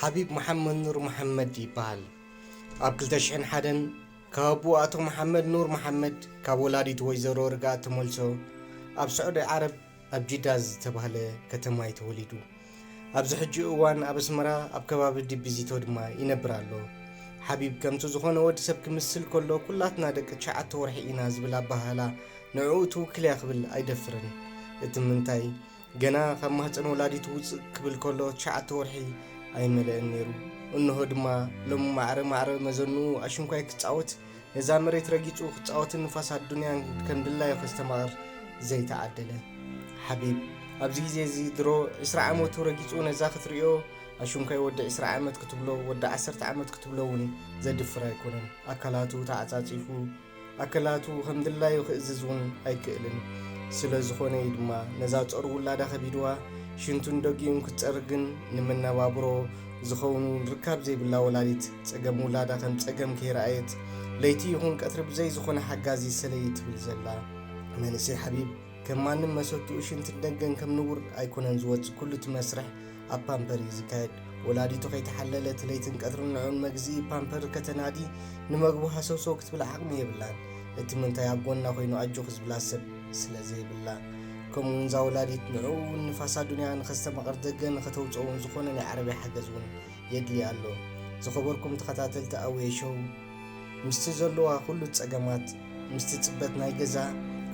ሓቢብ መሓመድ ኑር መሓመድ ይበሃል። ኣብ ክልተ ሽሕን ሓደን ካብ ኣቦኡ ኣቶ መሓመድ ኑር መሓመድ ካብ ወላዲቱ ወይዘሮ ርግኣት ተመልሶ ኣብ ስዑዲ ዓረብ ኣብ ጂዳ ዝተባህለ ከተማ እዩ ተወሊዱ። ኣብዚ ሕጂ እዋን ኣብ ኣስመራ ኣብ ከባቢ ዲቢዚቶ ድማ ይነብር ኣሎ። ሓቢብ ከምቲ ዝኾነ ወዲ ሰብ ክምስል ከሎ ኩላትና ደቂ ትሽዓተ ወርሒ ኢና ዝብል ኣበሃህላ ንዕኡ ትውክል እያ ክብል ኣይደፍርን። እቲ ምንታይ ገና ካብ ማህፀን ወላዲቱ ውፅእ ክብል ከሎ ትሽዓተ ወርሒ ኣይመለአን ነይሩ። እንሆ ድማ ሎም ማዕረ ማዕረ መዘንኡ ኣሽንኳይ ክፃወት ነዛ መሬት ረጊፁ ክፃወትን ንፋስ ኣዱንያን ከም ድላዩ ከስተማቕር ዘይተዓደለ ሓቢብ ኣብዚ ግዜ እዚ ድሮ ዕስራ ዓመቱ ረጊፁ ነዛ ክትርእዮ ኣሽንኳይ ወዲ ዕስራ ዓመት ክትብሎ ወዲ ዓሰርተ ዓመት ክትብሎ እውን ዘድፍር ኣይኮነን። ኣካላቱ ተዓፃፂፉ ኣካላቱ ከም ድላዩ ክእዝዝ እውን ኣይክእልን። ስለ ዝኾነ እዩ ድማ ነዛ ጾር ውላዳ ከቢድዋ ሽንቱን ደጊኡን ክትጸርግን ንመነባብሮ ዝኸውን እውን ርካብ ዘይብላ ወላዲት ጸገም ውላዳ ከም ጸገም ከይረኣየት ለይቲ ይኹን ቀትሪ ብዘይ ዝኾነ ሓጋዚ ሰለይ ትብል ዘላ። መንእሰይ ሓቢብ ከም ማንም መሰትኡ ሽንትን ደገን ከም ንቡር ኣይኮነን ዝወጽእ ኩሉ እቲ መስርሕ ኣብ ፓምፐር እዩ ዝካየድ። ወላዲቱ ከይተሓለለት ለይትን ቀትርን ንዕኡን መግዝኢ ፓምፐር ከተናዲ ንመግቡ ሃሰውሰው ክትብል ዓቕሚ የብላን። እቲ ምንታይ ኣብ ጎና ኮይኑ ኣጆኺ ዝብላ ሰብ ስለ ዘይብላ። ከምኡ እውን እዛ ወላዲት ንዕኡ እውን ንፋስ ኣዱንያ ንኸስተማቕር ደገ ንኸተውፅኦ እውን ዝኾነ ናይ ዓረብያ ሓገዝ እውን የድልያ ኣሎ። ዝኸበርኩም ተኸታተልቲ ኣዌ ሾው ምስቲ ዘለዋ ኩሉ ጸገማት ምስቲ ጽበት ናይ ገዛ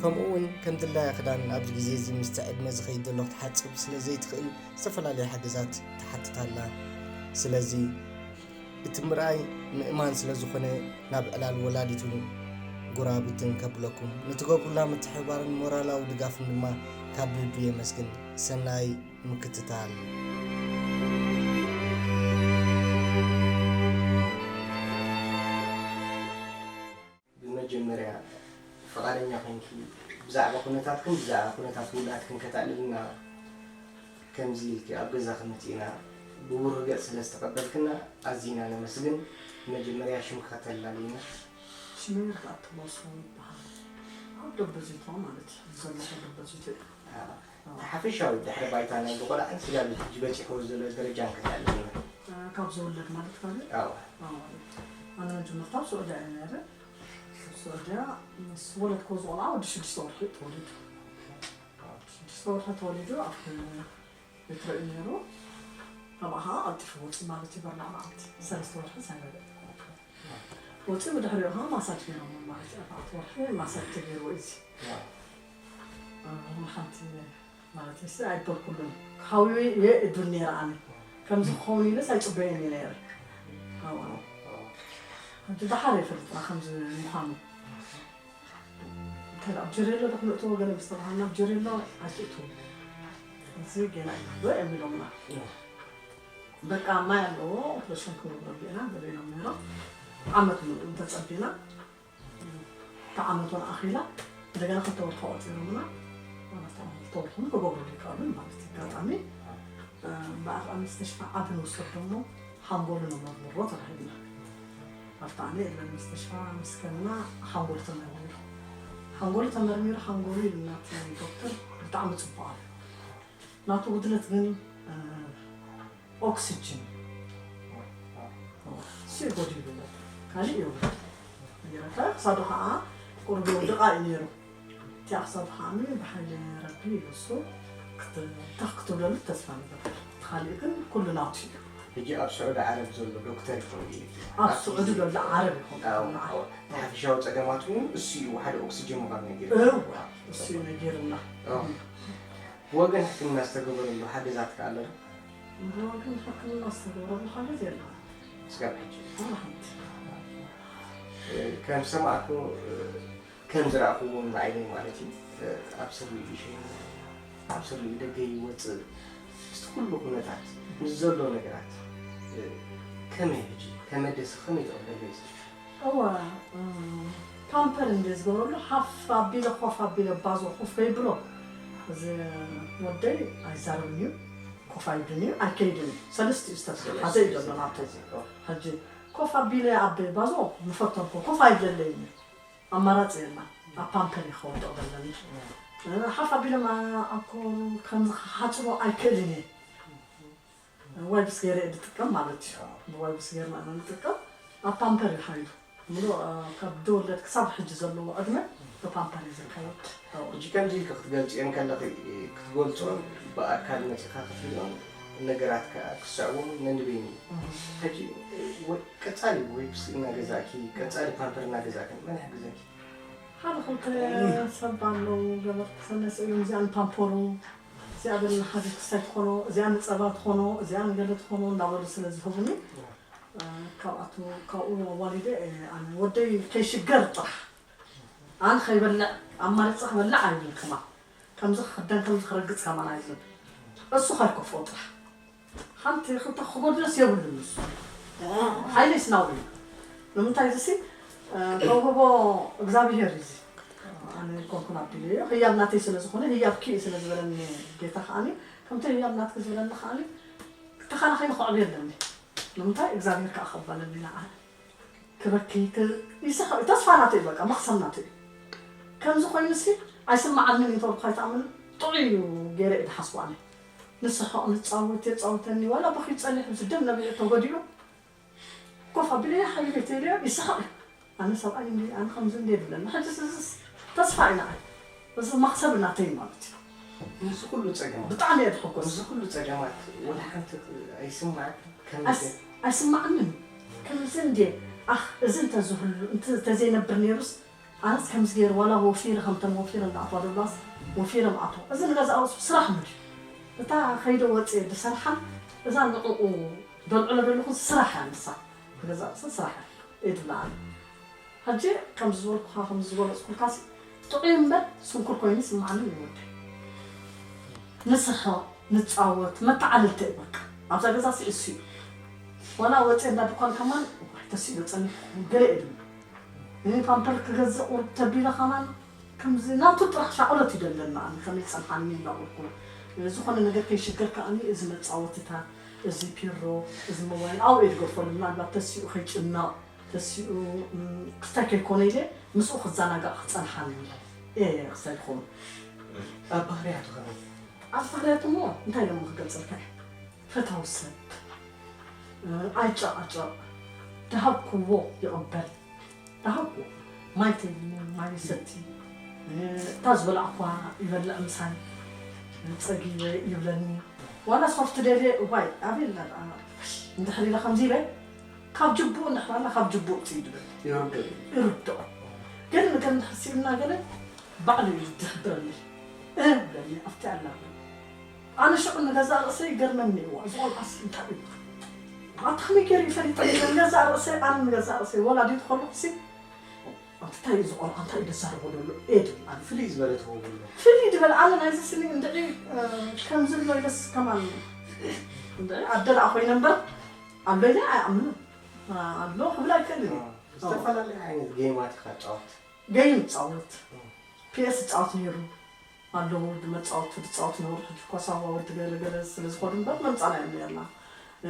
ከምኡ እውን ከም ድላያ ክዳን ኣብዚ ግዜ እዚ ምስቲ ዕድመ ዝኸይድ ዘሎ ክትሓጽብ ስለ ዘይትኽእል ዝተፈላለየ ሓገዛት ትሓትት ኣላ። ስለዚ እቲ ምርኣይ ምእማን ስለ ዝኾነ ናብ ዕላል ወላዲቱን ጎረባብትን ከብለኩም ንትገብሩላ ምትሕብባርን ሞራላዊ ድጋፍን ድማ ካብ ልቢ የመስግን። ሰናይ ምክትታል። ብመጀመርያ ፍቓደኛ ኮይንኪ ብዛዕባ ኩነታትክን ብዛዕባ ኩነታት ውላድክን ከተዕልልና ከምዚ ኢልኪ ኣብ ገዛኺ መጺእና ብብሩህ ገጽ ስለ ዝተቐበልክና ኣዚና ነመስግን። ብመጀመርያ ሽምኪ ከተላልይና። ሽመይ ርግኣት ተዋስኦ ይበሃል። ኣብ ደብረዘይት ማለት እዩ። ዘለኹ ደብረዘይት እዩ። ኣዎ። ኣዎ። እቲ ሓፈሻዊ ድሕሪ ባይታ ናይዚ ቆልዓን ስጋብ ሕጂ በጺሕዎ ዘሎ ደረጃን ከተዕልልና። እ፣ ካብ ዝውለድ ማለት ካልእ? ኣዎ። ኣዎ። ኣነ መጀመርታ ኣብ ስዑድያ እየ ነይረ። ኣብ ስዑድያ ምስ ወለድክዎ እዚ ቆልዓ ወዲ ሽዱሽተ ወርሒ እዩ ተወሊዱ። ሽዱሽተ ወርሒ ተወሊዱ ኣብ ቤት ርእዩ ነይሩ። ካብኣ ከዓ ቀልጢፉ ወፂኡ ማለት እዩ። በርናዕ መዓልቲ ሰለስተ ወርሒ ሳይበልዕ ወፂኡ። ብድሕሪኡ ከዓ ማሳጅ ገይሮም ማለት እዩ። ኣርባዕተ ወርሒ ማሳጅ ተገይርዎ እዩ። እዚ፣ እ፣ ሓንቲ ማለት እዩ። ኣይበልኩሉን። ክሃውዩ እየ እብል ነይረ ኣነ። ከምዚ ክኸውን ኢለስ ኣይፅበየን እየ ነይረ። ኣዎ። ሕጂ ደሓር እየ ፈሊጥና ከምዚ ምዃኑ። እንተ ኣብ ጀሬሎ ዶ ክነእትዎ ገለ ምስ ተባሃልና፣ ኣብ ጀሬሎ ኣይትእትዉ። እዚ ጌና እዩ፣ ዶ እዮም ኢሎምና። በቃ ማይ ኣለዎ፣ ኦፕሬሽን ክንገብረሉ ኢና፣ ገለ ኢሎም ነይሮም። ዓመት ሙሉእ እንተጸቢና፣ እታ ዓመት እውን ኣኺላ፣ እንደገና ክልተ ወርሒ ቆጺሮምና፣ ማለት ክልተ ወርሒ እውን ክገብሩሉ ይከኣሉን ማለት እዩ። ኣጋጣሚ፣ እ፣ ብኣፍ ኣብ ምስተሽፋ ዓቢ ንውሰድ ደሞ፣ ሓንጎሉ ንመርምሮ ተባሂልና። ኣብቲ ኣነ የለን ምስተሽፋ ምስ ከድና ሓንጎሉ ተመርሚሩ። ሓንጎሉ ተመርሚሩ፣ ሓንጎሉ ኢሉና እቲ ዶክተር ብጣዕሚ ጽቡቕ ኣሎ። ናቱ ጉድለት ግን፣ እ፣ ኦክስጅን። እሱ እዩ ጎዲሉ። ካልእ የብሉን። ነጊረካ፣ ክሳዱ ከዓ ቁሩብ ይውድቓ እዩ ነይሩ። እቲ ኣኽሳብ ሃሚ ብሓይሊ ረቢ ኢሉ እሱ ክት-፣ ታኽ ክትብለሉ ተስፋ ንገብር። እቲ ካልእ ግን ኩሉ ናቱ እዩ። ሕጂ ኣብ ስዑዲ ዓረብ ዘሎ ዶክተር ይኸውን እዩ። ኣብ ኣብ ስዑዲ ዘሎ ዓረብ ይኸውን። ኣዎ፣ ኣዎ። እቲ ሓፈሻዊ ጸገማት እውን እሱ እዩ፣ ሓደ ኦክስጅን ምዃኑ ነጊሩ። እዋ፣ እሱ እዩ ነጊሩና። ኣዎ። ብወገን ሕክምና ዝተገበረሉ ሓገዛት ከ ኣሎ ዶ? ብወገን ሕክምና ዝተገበረሉ ሓገዝ የለን። ስጋብ ሕጂ? ዋላ ሓንቲ። ከም ዝሰማዕኩ፣ ከም ዝረኣኽዎ ብዓይነይ ማለት እዩ፣ ኣብ ስርኡ ይሸይን፣ ኣብ ስርኡ ደገ ይወፅእ። ምስቲ ኩሉ ኩነታት፣ ምስ ዘሎ ነገራት፣ ከመይ ሕጂ፣ ከመይ ደስ፣ ከመይ ትቕበልዎ? እወ፣ እ፣ ፓምፐር እንደ ዝገብረሉ ሓፍ ኣቢለ ኮፍ ኣቢለ ባዞ ኮፍ ከይብሎ፣ እዚ ወደይ ኣይዛረብን እዩ፣ ኮፍ ኣይብልን እዩ፣ ኣይከይድን እዩ። ሰለስቲኡ ዝተሓዘ እዩ ዘሎ ናተይ። ሕጂ ኮፍ ኣቢለ ኣብ ባዞ ምፈተንኩ፣ ኮፍ ኣይብለለይን እዩ። ኣማራጺ የላ። ኣብ ፓምፐር እዩ ክወድቕ ዘለኒ። እ፣ ሓፍ ኣቢለ ማ-፣ ኣኮ ከምዚ ክሓጽቦ ኣይክእልን እየ። ዋይፕስ ገይረ እየ ዝጥቀም ማለት እዩ። ብዋይፕስ ገይርና ኢና ንጥቀም። ኣብ ፓምፐር እዩ ሓይሉ። ምሉእ ካብ ዝወለድ ክሳብ ሕጂ ዘለዎ ዕድመ ብፓምፐር እዩ ዝካየድ። ሕጂ ከምዚ ኢልኪ ክትገልፅዮ እንከለኺ ክትገልፆን ብኣካል መፂኻ ክትሪኦን ነገራት ከዓ ክስዕቦም ነንበይኑ እዩ። ሕጂ ቀፃሊ ዋይፕስ እናገዛእኪ ቀፃሊ ፓምፐር እናገዛእኪ መን ይሕግዘኪ? ሓደ ክልተ ሰብ ኣለዉ ገበርቲ ሰናይ ስኢሎም እዚኣ ንፓምፖሩ እዚኣ በልና ሓገዝ ክሳይ ትኾኖ እዚኣ ንፀባ ትኾኖ እዚኣ ንገለ ትኾኖ እናበሉ ስለ ዝህቡኒ ካብኣቱ ካብኡ ኣዋሊደ ኣነ ወደይ ከይሽገር ጥራሕ ኣነ ከይበልዕ ኣማሪፀ ክበልዕ ኣይብልን ከማን ከምዚ ክክደን ከምዚ ክረግፅ ከማን ኣይብልን እሱ ከይከፍኦ ጥራሕ ሓንቲ ክልተ ክጎድለስ የብሉን ንሱ ሓይለይ ስናውሪ ንምንታይ ዝሲ ተውህቦ እግዚኣብሄር እዩ ኣነ ኮንኩን ኣቢለዮ ህያብ ናተይ ስለ ዝኾነ ህያብ ክኢ ስለ ዝበለኒ ጌታ ከዓኒ ከምቲ ህያብ ናትክ ዝበለኒ ከዓኒ ክተኻናኸይ ንክዕብ የለኒ ንምንታይ እግዚኣብሄር ከዓ ከባለኒ ንዓ ክበኪ ይስሕቕ ተስፋ ናተይ በቃ መኽሰብ ናተይ ከምዚ ኮይኑሲ ኣይስማዓንን እዩ ተወልኩ ኣይትኣምን ጥዑይ እዩ ገይረ እየ ዝሓስቦ ኣነ ንስሕቕ ንፃወት የፃውተኒ ዋላ በኺ ፀኒሑ ምስ ደም ነቢዑ ተጎዲኡ ኮፍ ኣቢለ ሓቢበ ተይለዮ ይስሕቕ እዩ ኣነ ሰብኣይ እንዲ ኣነ ከምዚ እንዲ ይብለኒ ሕጂ ስዝስ ተስፋ እዩ ንዓይ እዚ መኽሰብ ናተይ ማለት እዩ ምስዚ ኩሉ ፀገማት ብጣዕሚ እየ ዝሕጎስ ምስዚ ኩሉ ፀገማት ወላ ሓንቲ ኣይስማዕን ከም ኣይስማዕንን ከምዚ እንዲ ኣኽ እዚ እንተዝህሉ እንተዘይነብር ነይሩስ ኣነስ ከምዚ ገይሩ ዋላ ወፊረ ከምተን ወፊረ እንዳኣትዋ ደላስ ወፊረ ምኣትዋ እዚ ንገዛእ ርእሱ ስራሕ ምሽ እታ ከይደ ወፅየ ዝሰርሓን እዛ ንዕኡ ደልዕሎ ዘለኹ ስራሕ እያ ንሳ ንገዛእ ርእሰ ስራሕ እየ ድብላ ኣነ ሕጂ ከምዚ ዝበልኩኻ ከምዚ ዝገለፅኩልካሲ ጥዑይ እምበር ስንኩል ኮይኑ ይስምዓኒ እዩ ወደይ ንስሕቕ ንፃወት መተዓልልቲ እዩ በቃ ኣብዛ ገዛሲ እሱ እዩ ዋላ ወፅየ እንዳ ድኳን ከማን ተሲኡ ዶ ፀኒሑ ገለ እየ ድብል ፓምፐር ክገዝእ ቁሩብ ተቢለ ከማን ከምዚ ናቱ ጥራሕ ሻቕሎት ይደለና ኣነ ከመይ ፀንሓኒ እንዳበልኩ ዝኾነ ነገር ከይሽገር ከዓኒ እዚ መፃወትታት እዚ ፒሮ እዚ ሞባይል ኣብኡ እየ ዝገድፈሉ ምናልባት ተሲኡ ከይጭነቕ ተሲኡ ክስታይ ከይኮነ ኢለ ምስኡ ክዘናጋዕ ክፀንሓኒ እየ ክስታይ ዝኸውን ኣብ ባህርያቱ ከመይ ኣብ ባህርያቱ እሞ እንታይ ኢሎም ክገልፀልካ እየ ፈታዊ ሰብ ኣይጨቓጨቕ ድሃብክዎ ይቕበል ድሃብክዎ ማይ ተይኒ ማይ ይሰቲ እታ ዝበላዕኳ ይበልዕ ምሳይ ፀጊበ ይብለኒ ዋላ ሶፍት ደልየ እዋይ ኣበይ ኣላ እንድሕር ኢለ ከምዚ ኢለ ካብ ጅቡኡ እንድሕር ኣላ ካብ ጅቡኡ ውፅእ ይድብል ይርድኦ ይርድኦ ገለ ነገር እንድሕር ስኢልና ገለ ባዕሉ እዩ ዝሕብረኒ እህ ብለኒ ኣብቲ ኣላ ኣነ ሽዑ ንገዛእ ርእሰይ ይገርመኒ እዩ እዚ ቆልዓስ እንታይ እዩ ኣታ ከመይ ገይሩ ይፈሊጠ ንገዛእ ርእሰይ ኣነ ንገዛእ ርእሰይ ወላዲት ከለኹሲ ኣንታ እንታይ እዩ እዚ ቆልዓ እንታይ እዩ ዘዛርቦ ዘሎ እየ ድብል ኣነ ፍልይ ዝበለ ትኸውን ፍልይ ዝበለ ኣነ ናይዚ ስኒ እንድዒ ከምዚ ኣሎ ኢለስ ከማን እንድዒ ኣደ ደኣ ኮይነ እምበር ኣሎ ኢለ ኣይኣምንን ኣሎ ክብል ኣይክእልን እዩ ዝተፈላለዩ ዓይነት ጌማት ኢኻ ትፃወት ገይም ይፃወት ፒኤስ ይፃወት ነይሩ ኣለዉ ወዲ መፃወቲ ዝፃወት ነብሩ ሕጂ እኳ ሳዋ ወዲ ገለ ገለ ስለ ዝኾኑ እምበር መምፃና እዮም ነርና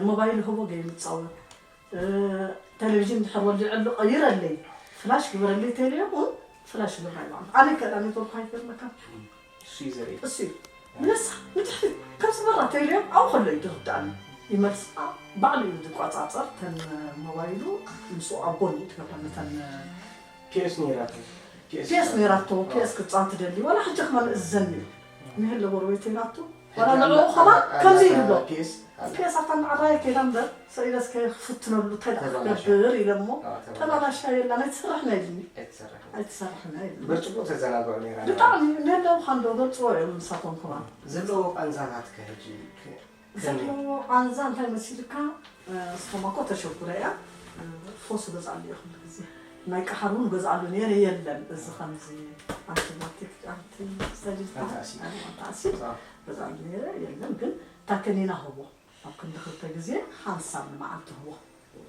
ሞባይል ህቦ ገይም ይፃወት ቴሌቪዥን ድሕር ወሊዐሉ ቀይረለይ ፍላሽ ግበረለይ ቴሌ እውን ፍላሽ ይገብራ ይባዕሉ ኣነ ከላ ኔትወርክ ኣይፈልመካ እሱ እዩ ዘርኢ እሱ እዩ ምንሳ ንድሕሪ ከም ዝበራ ቴሌ ኣብኡ ከሎ እዩ ዝርዳእኒ ይመልስ ባዕሉ እዩ ዝቋፃፀር ተን ሞባይሉ ምስኡ ኣብ ጎኒ እዩ ትገብራ ነተን ፒኤስ ነይራቶ ፒኤስ ፒኤስ ነይራቶ ፒኤስ ክፃወት ትደሊ ዋላ ሕጂ ከማን እዘኒ እዩ ንህለ ጎረቤተይ ናቱ ዋላ ንዕኡ ከማን ከምዚ ይብሎ ፒኤስ ፒኤስ ኣብታ እንዳዓራየ ከይዳ እምበር ሰኢለስ ከይክፍትነሉ እንታይ ደኣ ክገብር ኢለ እሞ ተባላሻ የላ ናይ ትስራሕና ኢልኒ ኣይትሰርሕን ኣይትሰርሕና ኢልኒ በር ፅቡቅ ተዘናግዑ ነይራ ብጣዕሚ ነለውካ እንዶ ገልፅዎ እዮም ንሳቶም ከማን ዘለዎ ቃንዛታት ከ ሕጂ ዘለዎ ቃንዛ እንታይ መሲልካ ስቶማኮ ተሸጉረ እያ ፎስ ገዛሉ እየ ኩሉ ግዜ ናይ ቀሓር እውን ገዛሉ ነይረ የለን እዚ ከምዚ ኣንቲባዮቲክ ኣንቲሰሊልካ ኣንታኣሲድ ገዛሉ ነይረ የለን ግን እታ ከኒና ህቦ ኣብ ክንዲ ክልተ ግዜ ሓንሳብ ንመዓልቲ ህቦ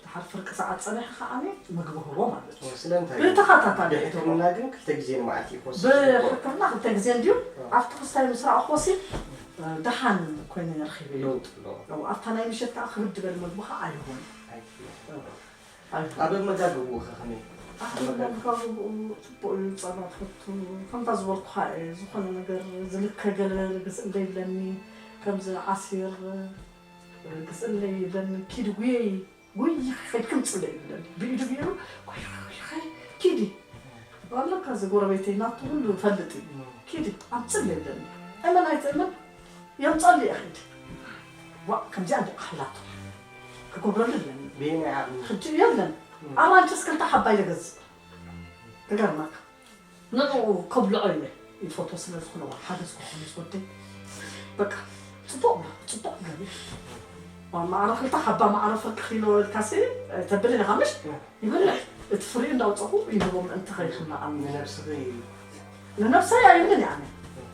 ድሓር ፍርቂ ሰዓት ፀኒሑ ከዓ ምግቢ ህቦ ማለት እዩ ስለምንታይ ብተኸታታሊ ሕክምና ግን ክልተ ግዜ ንመዓልቲ ይኮስ ብሕክምና ክልተ ግዜ እንድዩ ኣብቲ ክስታይ ምስ ረኣኹ ወሲ ደሓን ኮይነ ረኺበ ለውጥ ኣለዎ ኣብታ ናይ ምሸት ከዓ ክብድ በል መግቢ ከዓ ኣይሆን ኣብ ኣመጋግብኡ ከ ከመይ ኣመጋግብኡ ፅቡቅ እዩ ፀባ ትፈቱ ከምታ ዝበልኩካ እየ ዝኾነ ነገር ዝልከ ገለ ግዝእ እንደ ይብለኒ ከምዚ ዓሲር ክጽለይ ይብለኒ፣ ኪዲ ጉየይ፣ ጉይ ኸይድኪ ምጽለይ ይብለኒ። ብኢዱ ገይሩ፣ ጉይ፣ ጉይ፣ ጉይ፣ ኪዲ። ዋላ ካዚ ጎረቤተይ ናቱ ሁሉ ፈልጥ እዩ። ኪዲ፣ ኣምጽለይ ይብለኒ። እመን ኣይትእመን፣ የምጻሉ እየ ኪዲ። ዋ፣ ከምዚኣ እንዲ ኣኽላቶ። ክገብረሉ ኣለኒ። በየናይ ዓቕሚ? ሕጂ የለን። ኣራንቸስ ክልተ ሓባይ ልገዝእ። ክገርመካ። ንዕኡ ከብልዖ ኢለ ይፈቶ ስለ ዝኾነ፣ ዋ፣ ሓገዝ ክኾኑ ዝወደይ። በቃ፣ ጽቡቕ፣ ጽቡቕ ገቢ። ዋ፣ ማዕረ ክልተ ሓባ ማዕረ ፍርቂ ኪሎ ኢልካሲ፣ ተብል ኢኻ ምሽ? ይበልዕ። እቲ ፍሪኡ እንዳውጸኹ ይህቦም፣ እንተ ኸይኽና ኣምኒ። ንነብስኺ ንነብሰይ ኣይብልን እየ ኣነ።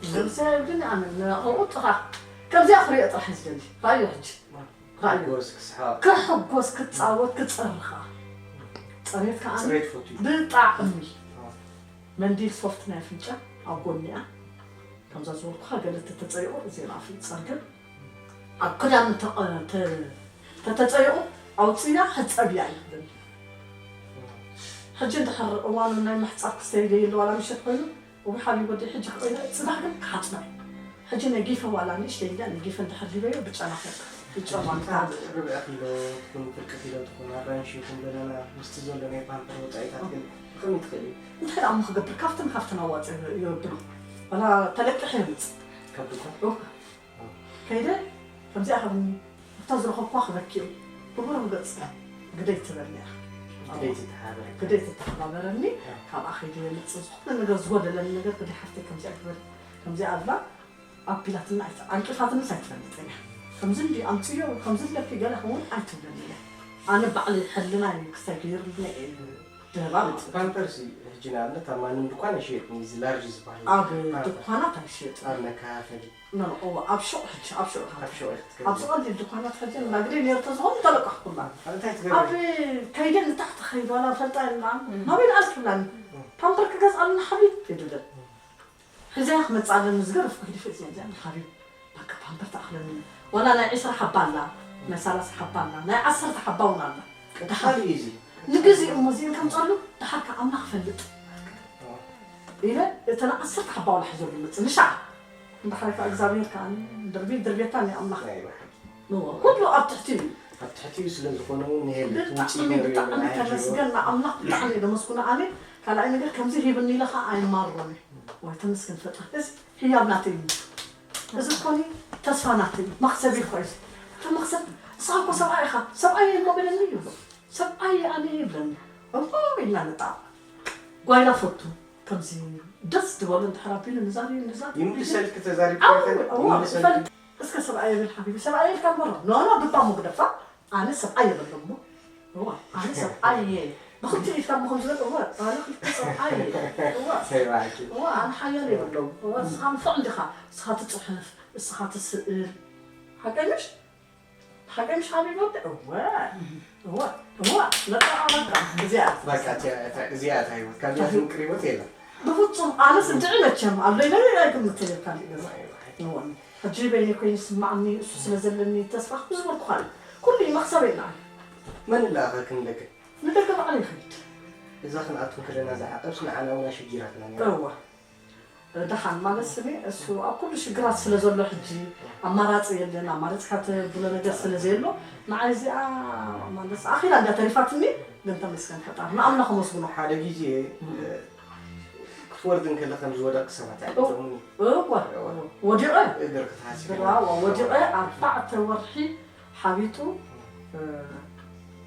ንነብሰይ ኣይብልን እየ ኣነ። ንዕኡ ጥራሕ። ከምዚኣ ክሪኦ ጥራሕ እዩ ዝደሊ። ራእዮ ሕጂ። ራእዮ። ክሕጎስ፣ ክስሓቕ። ክሕጎስ፣ ክጻወት፣ ክጸሪ ኸኣ። ጸሬት ከኣ ጽሬት ፈትዩ። ብጣዕሚ። ኣዎ። መንዲል ሶፍት ናይ ኣፍንጫ ኣብ ጎኒኣ። ከምዛ ዝበልኩኻ ገለ ተተጸሪቑ፣ እዚ ራፊ ጸርግን ኣብ ክዳን እንተ-፣ ተ-፣ ተተጸይቑ ኣውጽያ ሕጸብያ ይብለኒ። ሕጂ እንድሕር እዋኑ ናይ ምሕጻብ ክስተይ ደይሉ ዋላ ምሸት ኮይኑ፣ እዊ ሓቢብ ወደይ ሕጂ ክቆይና፣ ጽባሕ ግን ክሓጽባ እዩ። ሕጂ ነጊፈ ዋላ ንእሽተይ እንድያ ነጊፈ እንድሕር ዲበዮ ብጨና ፈርቅ። ብጨና ምታ ርብዒ ኪሎ ትኹን ፍርቂ ኪሎ ትኹን ኣራንሺ ይኹን በናና ምስቲ ዘሎ ናይ ፓምፐር ወጻኢታት ግን ብኸመይ ትኽእል እዩ? እንታይ ደኣ እሞ ክገብር? ካብትን ካብትን ኣዋጽእ ይወብሎ። ዋላ ተለቂሐ የምጽእ። ካብ ድኳን? ኡፍ። ከይደ ከምዚኣ ከም እታ ዝረኸብኳ ክበኪ እዩ። ብብሩህ ገጽ ግደይ ትበልኒ እያ። ግደይ ትተሓባበረኒ። ግደይ ትተሓባበረኒ። ያ። ካብኣ ከይደ የምጽእ ዝኾነ ነገር ዝጎደለኒ ነገር ግደይ ሓፍተይ ከምዚኣ ግበሪ፣ ከምዚኣ ኣብላ ኣቢላትና ኣይት-፣ ዓንቂፋትንስ ኣይትፈልጥን እያ። ከምዚ እንዲ ኣምጽዮ፣ ከምዚ ኣለኪ ገለ ክውን ኣይትብለኒ እያ። ኣነ ባዕለይ ሕልናይ ክሳይ ገይሩልና እየ ድህባ እቲ ማለት እዩ። ፓምፐርስ ሕጂ ንኣብነት ኣብ ማንም ድኳን ኣይሽየጥን እዩ፣ እዚ ላርጅ ዝበሃል ኣብ ፓምፐርስ። ድኳናት ኣይሽየጥን። ኣብ መከፋፈሊ። ኖ፣ ኖ፣ እወ፣ ኣብ ሹቕ ሕጂ፣ ኣብ ሹቕ ኢኻ ኣብ ሹቕ ኢኻ ትገዝእ። ኣብዚ ቀሊል ድኳናት ሕጂ ናግደይ ነይሩ ተዝኸውን ተለቀሕኩላ። ኣብ እንታይ ትገብሪ? ኣብ ከይደ ንታሕቲ ከይድ ዋላ ፈልጣ የላን። እም። ናበይ ደኣ ትብላኒ? እም። ፓምፐር ክገዝኣልና ሓቢብ ይድብለኒ። እም። ሒዘያ ክመጽእ ኣለኒ ዝገረፍኩ ሂዲፈ እዚኣ እዚኣ ሓቢብ በቃ ፓምፐር ተኣኽለኒ። ዋላ ናይ ዕስራ ሓባ ኣላ፣ ናይ ሰላሳ ሓባ ኣላ፣ ናይ ዓሰርተ ሓባ እውን ኣላ። ቀዳሓሊ እዩ እዚ። ንግዜኡ እሞ እዚአን ከምጸሉ ደሓር ከኣ ኣምላኽ ይፈልጥ። ኢለ እተን ዓሰርተ ሓባ ዋላ ሒዘሉ መጽእ። ንሻዕ እንድሕር ከኣ እግዚኣብሔር ከኣ ድርቢ-፣ ድርቤታ ናይ ኣምላኽ። ናይ ብሓቂ። እዎ፣ ኩሉ ኣብ ትሕቲ እዩ። ኣብ ትሕቲ እዩ ስለ ዝኾነ እውን ንሄል ብጣዕሚ፣ ውፅኢት ንሪኦ ብጣዕሚ ኣለና ሕጂ ተመስገን እውን። ንኣምላኽ ብጣዕሚ እየ ዘመስግኖ ኣነ። ካልኣይ ነገር ከምዚ ሂብኒ ኢለ ከኣ ኣይማርሮን እየ። ዋይ ተመስገን ፈጣሪ። እዚ ህያብ ናተይ እዩ። እዚ እኮ እኔ ተስፋ ናተይ እዩ። መኽሰብ እዩ እኮ እዚ። እታ መኽሰብ፣ ንስኻ እኮ ሰብኣይ ኢኻ። ሰብኣይ እየ እሞ በለኒ ይብሎ። ሰብኣይ እየ ኣነ ይብለኒ። እሞ ኢልና ንጣቕ። ጓይላ ፈቱ። ከምዚ ደስ ዝበሎ እንድሕር ኣቢሉ ንዛር እዩ፣ ንዛር። ይምልሰልኪ ተዛሪብኪ ኣዎ፣ ኢኺ? ኣዎ፣ ይምልሰልኪ? ይፈልጥ። እስከ ሰብኣይ ይብል ሓቢቢ፣ ሰብኣይ ኢልካ እምበር። ኖ፣ ኖ፣ ግባ እሞ ግደፋ። ኣነ ሰብኣይ የብሎም እሞ። እዋ፣ ኣነ ሰብኣይ እየ። ብኽልቲኡ ኢድካ እሞ ከም ዝብል፣ እዋ፣ ኣነ ክልተ ሰብኣይ እየ። እዋ። ሰብኣይኪ። እዋ፣ ኣነ ሓያል የብሎም። እዋ፣ ንስኻ ንፉዕ እንዲኻ። ንስኻ ትጽሕፍ፣ ንስኻ ትስእል። ሓቀይ ምሽ? ሓቀይ ምሽ ሓቢብ ወዲ? እወ። እወ። እወ። በቃ፣ በቃ። እዚኣ። በቃ፣ እዚኣ፣ እዚኣ እታ ህይወት። ካብዚኣ ትምቅር ህይወት የለን። ብፍጹም፣ ኣነስ እንድዒ መቸም፣ ኣብ ለይለይ ኣይግምትን እየ፣ ካልእ ገዛ። እወ። ሕጂ በይነይ ኮይኑ ይስማዓኒ፣ እሱ ስለ ዘለኒ ተስፋ፣ ከምዚ ዝበልኩኻ እዩ። ኩሉ እዩ መኽሰበይ ንዓይ። መን ለኣኸክን ደገ? ንደገ ባዕለይ ይኸይድ። እዛ ክንኣቱ ከለና ዝዓቐብስ ንዓና እውን ኣሸጊራትና ነይራ። እወ። ደሓን ማለት ስኒ እሱ ኣብ ኩሉ ሽግራት ስለ ዘሎ ሕጂ ኣማራጺ የለን፣ ኣማራጺ ካተብሎ ነገር ስለ ዘየሎ ንዓይ እዚኣ ማለት ኣኺላ እንዳ ተሪፋትኒ፣ ግን ተመስገን ፈጣሪ ንኣምላኽ ኣመስግኖ። ሓደ ግዜ፣ እ፣ ክትወርድ እንከለ ከም ዝወደቕ ሰባት እው፣ ኣይጠቕሙን እዩ። እወ፣ እወ። ወዲቐ፣ እግር ክትሃሲ ብራዋ፣ ከለኻ ወዲቐ ኣርባዕተ ወርሒ ሓቢጡ፣ እ፣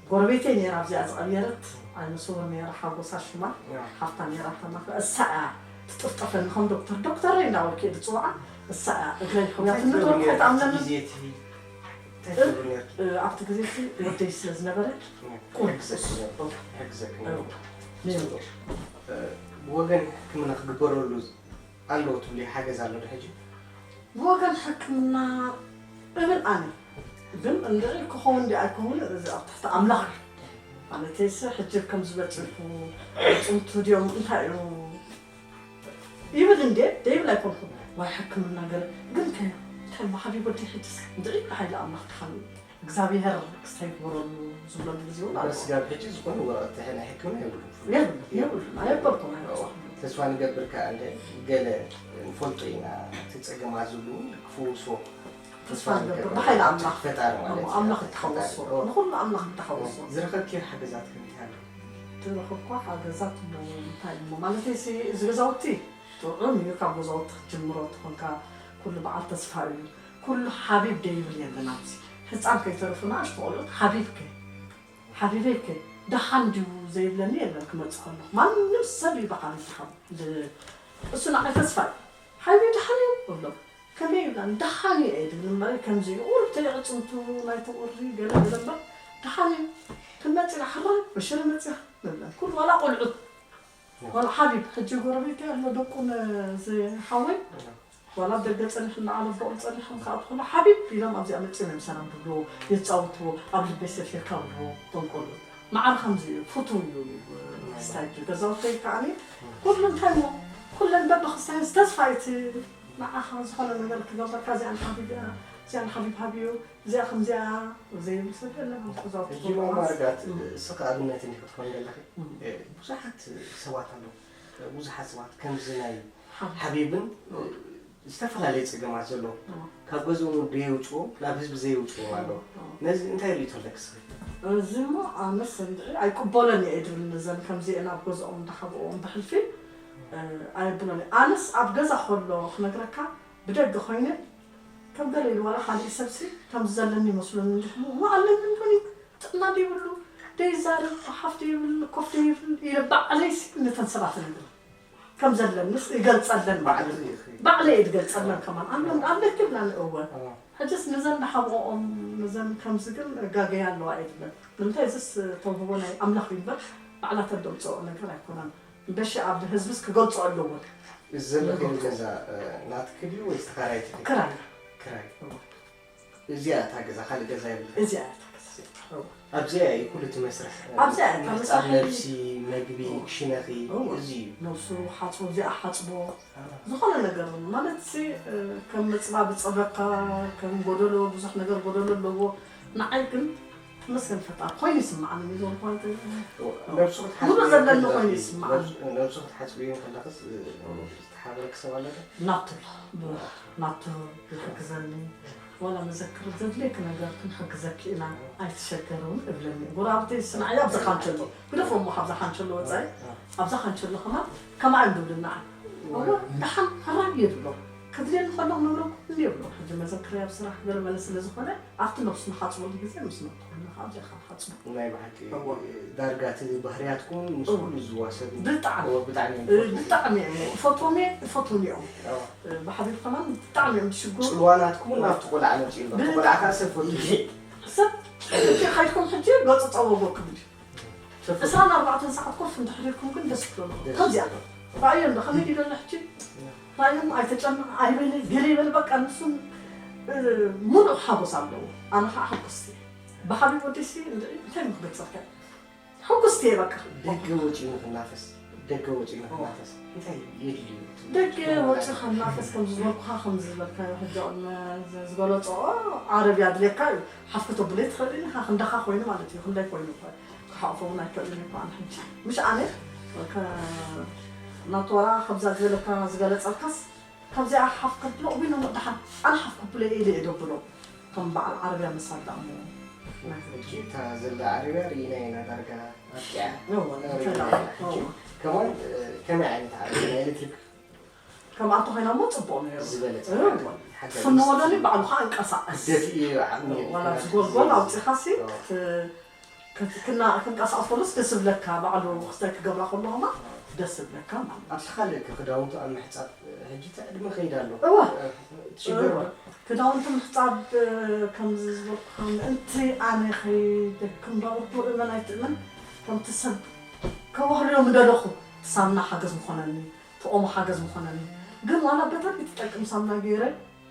ጎረቤተይ ነይራ ኣብዚኣ ዝቐየረት፣ ዓይነ ስውር ነይራ፣ ሓጎሳ ሽማ፣ ያ። ሓፍታ ነይራ፣ ተማክረ፣ እሳ እያ ትጥፍጠፈኒ ከም ዶክተር፣ ዶክተረይ እንዳበልኩ እየ ዝፅውዓ፣ እሳ እያ እግረይ እንታይ ሕብያትኒ ትገብሪ ተወርኩ ነይርኪ ኣብቲ ኣይትኣምነኒ። ግዜ እቲ? እንታይ እ፣ ትገብሪ ነይርኪ? እ፣ ኣብቲ ግዜ እቲ ወደይ ስለ ዝነበረ፣ ያ። ቁርብ ይሕግዘኪ ነይሩ። ይሕግዘኪ ነይሩ። እ፣ ነይሩ። ጽቡቕ። እ፣ ብወገን ሕክምና ክግበረሉ ኣሎ ትብሊ ሓገዝ ኣሎ ዶ ሕጂ? ብወገን ሕክምና እብል ኣነ። ግን እንድዒ ክኸውን ድዩ ኣይከውንን እዚ ኣብ ትሕቲ ኣምላኽ እዩ። ማለተይሲ ሕጂ ከም ዝበጽሑ ኣዕጽምቱ ድዮም እንታይ እዩ ይብል እንዴ? ደይብል ኣይኮንኩን። ዋይ ሕክምና ገለ ግን ከ እንታይ እሞ ሓቢብ ወዲ ሕጅስ እንድዒ ብሓይሊ ኣምላኽ ድሓን እግዚኣብሔር ክስታይ ግበረሉ ዝብለሉ ግዜ እውን ኣሎ። በስ ጋብ ሕጂ ዝኾነ ወረቐት ናይ ሕክምና የብሉን። የብሉን፣ የብሉን፣ ኣየበልኩን፣ ኣየበልኩን። ተስፋ ንገብር ከኣ እንደ ገለ ንፈልጦ ኢና፣ እቲ ጸገማት ዝብሉ እውን ክፍውስዎ። ተስፋ ንገብር ብሓይሊ ኣምላኽ። ፈጣሪ ማለት እዩ። ኣምላኽ እተሓወሶ ንኹሉ ኣምላኽ እተሓወሶ። ዝረኸብክዮ ሓገዛት ከምቲ ኣሎ? ዝረኸብኳ ሓገዛት እንታይ እሞ ማለት እዚ ገዛውቲ ጥዑም እዩ። ካብ ገዛውቲ ክትጅምሮ ተኾንካ ኩሉ በዓል ተስፋ እዩ። ኩሉ ሓቢብ ደይብል የለን ኣብዚ ህፃን ከይተረፉ ንኣሽቱ ቆልዑት ሓቢብከ ሓቢበይከ ደሓን ድዩ ዘይብለኒ የለን። ክመፅእ ከለኹ ማንም ሰብ እዩ በዓል ይተሓብ እሱ ንዓይ ተስፋ እዩ። ሓቢበይ ደሓን እዩ እብሎ። ከመይ ይብላን ደሓን እዩ እየ ድብል እምበር ከምዚ እዩ ቁሩብ ተይዕፅምቱ ናይ ተቁሪ ገለ ገለ እምበር ደሓን እዩ። ክንመፅእ ኢና ሕራይ በሽረ መፅያ ንብለን ኩሉ ዋላ ቆልዑት ዋላ ሓቢብ ሕጂ ጎረቤት ኣሎ ደቁን ዝሓወይ ዋላ ኣብ ደገ ፀኒሑ እናዓለ በቁል ፀኒሑ ክኣት ከሎ ሓቢብ ኢሎም ኣብዚኣ መፅዮም እዮም ሰላም ድብልዎ ይፃውትዎ ኣብ ልበይ ሰፊርካ ብልዎ እቶም ቆልዑት። ማዕረ ከምዚ እዩ ፍቱው እዩ ክስታይ ገዛውተይ ከዓኒ ኩሉ እንታይ እሞ ኩለን በብክስታይን ዝተስፋ እቲ ንዓኻ ዝኾነ ነገር ክገብረካ እዚኣ ንሓቢብ እያ እዚኣ ንሓቢብ ሃብዮ እዚኣ ከምዚኣ ዘይብል ሰብ የለን። ገዛውቲ ሕጂ ማማ ርግኣት እስኺ ኣብነት እንዲ ክትኾኒ ዘለኺ ብዙሓት ሰባት ኣለዉ ብዙሓት ሰባት ከምዚ ናይ ሓቢብን ዝተፈላለየ ፀገማት ዘለዎ ካብ ገዝኦም እውን ደየውፅዎም ናብ ህዝቢ ዘየውፅዎም ኣለዉ። ነዚ እንታይ ርእይቶ ኣለኪ እስኺ? እዚ እሞ ኣነስ እንድዒ ኣይቅበሎን እየ ድብል ነዘን ከምዚአን ኣብ ገዝኦም እንዳሓብኦም ብሕልፊ ኣየብሎን እየ። ኣነስ ኣብ ገዛ ከሎ ክነግረካ ብደገ ኮይነ ከም ገለ ኢሉ ዋላ ካሊእ ሰብሲ ከምዚ ዘለኒ ይመስሎኒ እንዲሕሞ እሞ ኣለኒ እንዶኒ ጥዕና ደይብሉ ደይዛረብ ሓፍ ደይብል ኮፍ ደይብል ኢለ ባዕለይሲ ነተን ሰባት እነግረን። ከም ዘለንስ ይገልጸለን ባዕሉ ባዕለ እየ ዝገልጸለን ከማን ኣለን ኣለክብላን እወ ሕጅስ ነዘን ዝሓብኦም ነዘን ከምዚ ግን ጋገያ ኣለዋ እየ ዝብለን ንምንታይ እዝስ ተውህቦ ናይ ኣምላኽ እዩ እምበር ባዕላተን ደምፅኦ ነገር ኣይኮነን እምበሺ ኣብ ህዝብስ ክገልፅኦ ኣለወን እዚ ዘለኽዮ ገዛ ናትኪ ድዩ ወይስ ተኻራይቲ ዲኺ? ክራይ ክራይ እዚኣ እታ ገዛ ካልእ ገዛ የብልክን? እዚኣ እያ እታ ገዛ እወ ኣብዚኣ እዩ ኩሉ እቲ መስርሕ ኣብዚኣ እያ እታ ምሕጻብ መስርሕ ነብሲ መግቢ ክሽነኺ እወ እዚ እዩ ነብሱ ሓፅቡ እዚኣ ሓፅቦ ዝኾነ ነገር ማለት ሲ ከም ምፅባ ብፀበካ ከም ጎደሎ ብዙሕ ነገር ጎደሎ ኣለዎ ንዓይ ግን ተመስገን ፈጣሪ ኮይኑ ይስምዓኒ ዞልኳ ነብሱ ክትሓጽቢ ሙሉእ ዘለኒ ከለኺ- ኮይኑ ይስምዓኒ ነብሱ- ነብሱ ክትሓጽቢ ከለኽስ ዝተሓበረኪ ሰብ ኣለዶ? ናቱ ኣሎ ናቱ ይሕግዘኒ ዋላ መዘክር ዘድልየኪ ነገር ክንሕግዘኪ ኢና ኣይትሸገሪ እውን እብለኒ ጎረባብተይ ስምዓያ ኣብዛ ካንቸሎ ግደፎ እሞ ካብዛ ካንቸሎ ወፃኢ ኣብዛ ካንቸሎ ከማን ከማይ እዮም ዝብሉና እሞ ደሓን ሕራይ እየ ዝብሎም ከድልየኒ ከሎ ክነግረኩም እንዲ ይብሎም ሕጂ መዘክረይ ኣብ ስራሕ ገለ መለ ስለ ዝኾነ ኣብቲ ነብሱ ንሓፅበሉ ግዜ ምስ መጥኩ ከለኻ ኣብዚኣ ካብ ሓፅቡ ናይ ብሓቂ እወ። ዳርጋ እቲ ባህርያትኩም ምስ ኩሉ ዝዋሰድ እዩ። ብጣዕሚ እወ፣ ብጣዕሚ እዮም እ፣ ዝፈትዉ። ብጣዕሚ እዮም ዝፈትዎም እየ ዝፈትዎም እዮም እወ። እ፣ ብሓቢር ከማን ብጣዕሚ እዮም ዝሽግሩ ፅልዋናትኩም እውን ናብቲ ቆልዓ መፂኡ ኣሎ እቲ ቆልዓ ከዓ ሰብ ፈትዉ እዩ። ሰብ ሕጂ ከይድኩም ሕጂ ገፁ ፀወጎ ክብል እዩ ዕስራን ኣርባዕተን ሰዓት ኮፍ እንድሕር ኢልኩም ግን ደስ ክብለኩም ከምዚኣ ራእዮ እንዶ ከመይ ድደሎ ሕጂ ራእዮም ኣይተጨንቕ ኣይበለ ገለ ይበል በቃ ንሱን እ፣ ሙሉእ ሓጎስ ኣለዎ ኣነ ከዓ ሕጉስቲ ብሓቢብ ወዲሲ እንታይ ምክገልፀልካ ሕጉስቲ እየ በቃ ደገ ወፂኡ ንክናፈስ ደገ ወፂኡ ንክናፈስ እንታይ የድልዩ? ደገ ወፂኡ ከናፈስ ከም ዝበልኩኻ ከም ዝበልካዮ ሕጂ ቅድሚ ዝገለፅኦ ዓረብ ኣድልየካ እዩ ሓፍ ክተብሎ ትኽእል ኢኻ ክንዳኻ ኮይኑ ማለት እዩ ክንዳይ ኮይኑ እኮ ክሓቕፎ እውን ኣይክእልን እዩ ኣነ ሕጂ ምሽ ኣነ ናቶራ ከምዛ ዝበለካ ዝገለፀልካስ ካብዚኣ ሓፍ ከብሎ እዊኖ ደሓን ኣነ ሓፍ ከብሎ ኢለ እየ ደብሎ ከም በዓል ዓረብያ መሳዳ እሞ ሕጂ እታ ዘላ ዓረብያ ርኢና ኢና ዳርጋ ኣብቂዓ እወ ርኢና ኢና ሕጂ ከማን ከመይ ዓይነት ዓረብያ ናይ ኤሌክትሪክ ከምኣቶ ኮይና እሞ ፅቡቅ ነይሩ ዝበለፀ እወ ትፍንዎ ዶኒ ባዕሉ ከዓ እንቀሳቀስ ደፊኡ ዓቕሚ ዋላ ኣብዚ ጎልጎል ኣውፂኻሲ ክት- ክት- ክና- ክንቀሳቀስ ከሎስ ደስ ዝብለካ ባዕሉ ክስታይ ክገብራ ከሎ ከማ ደስ ዝብለካ ማለት ኣብቲ ካልእ ክዳውንቲ ኣብ ምሕፃብ ሕጂ እቲ ዕድመ ከይድ ኣሎ እወ ትሽገር ዶ? ክዳውንቲ ምሕፃብ ከምዚ ዝበልኩኻ ምእንቲ ኣነ ከይደክም ዳውርዶ እመን ኣይትእመን ከምቲ ሰብ ከዋህልዮ ምደለኹ ሳምና ሓገዝ ምኾነኒ ተቆሞ ሓገዝ ምኾነኒ ግን ዋላ በጣም ይትጠቅም ሳምና ገይረ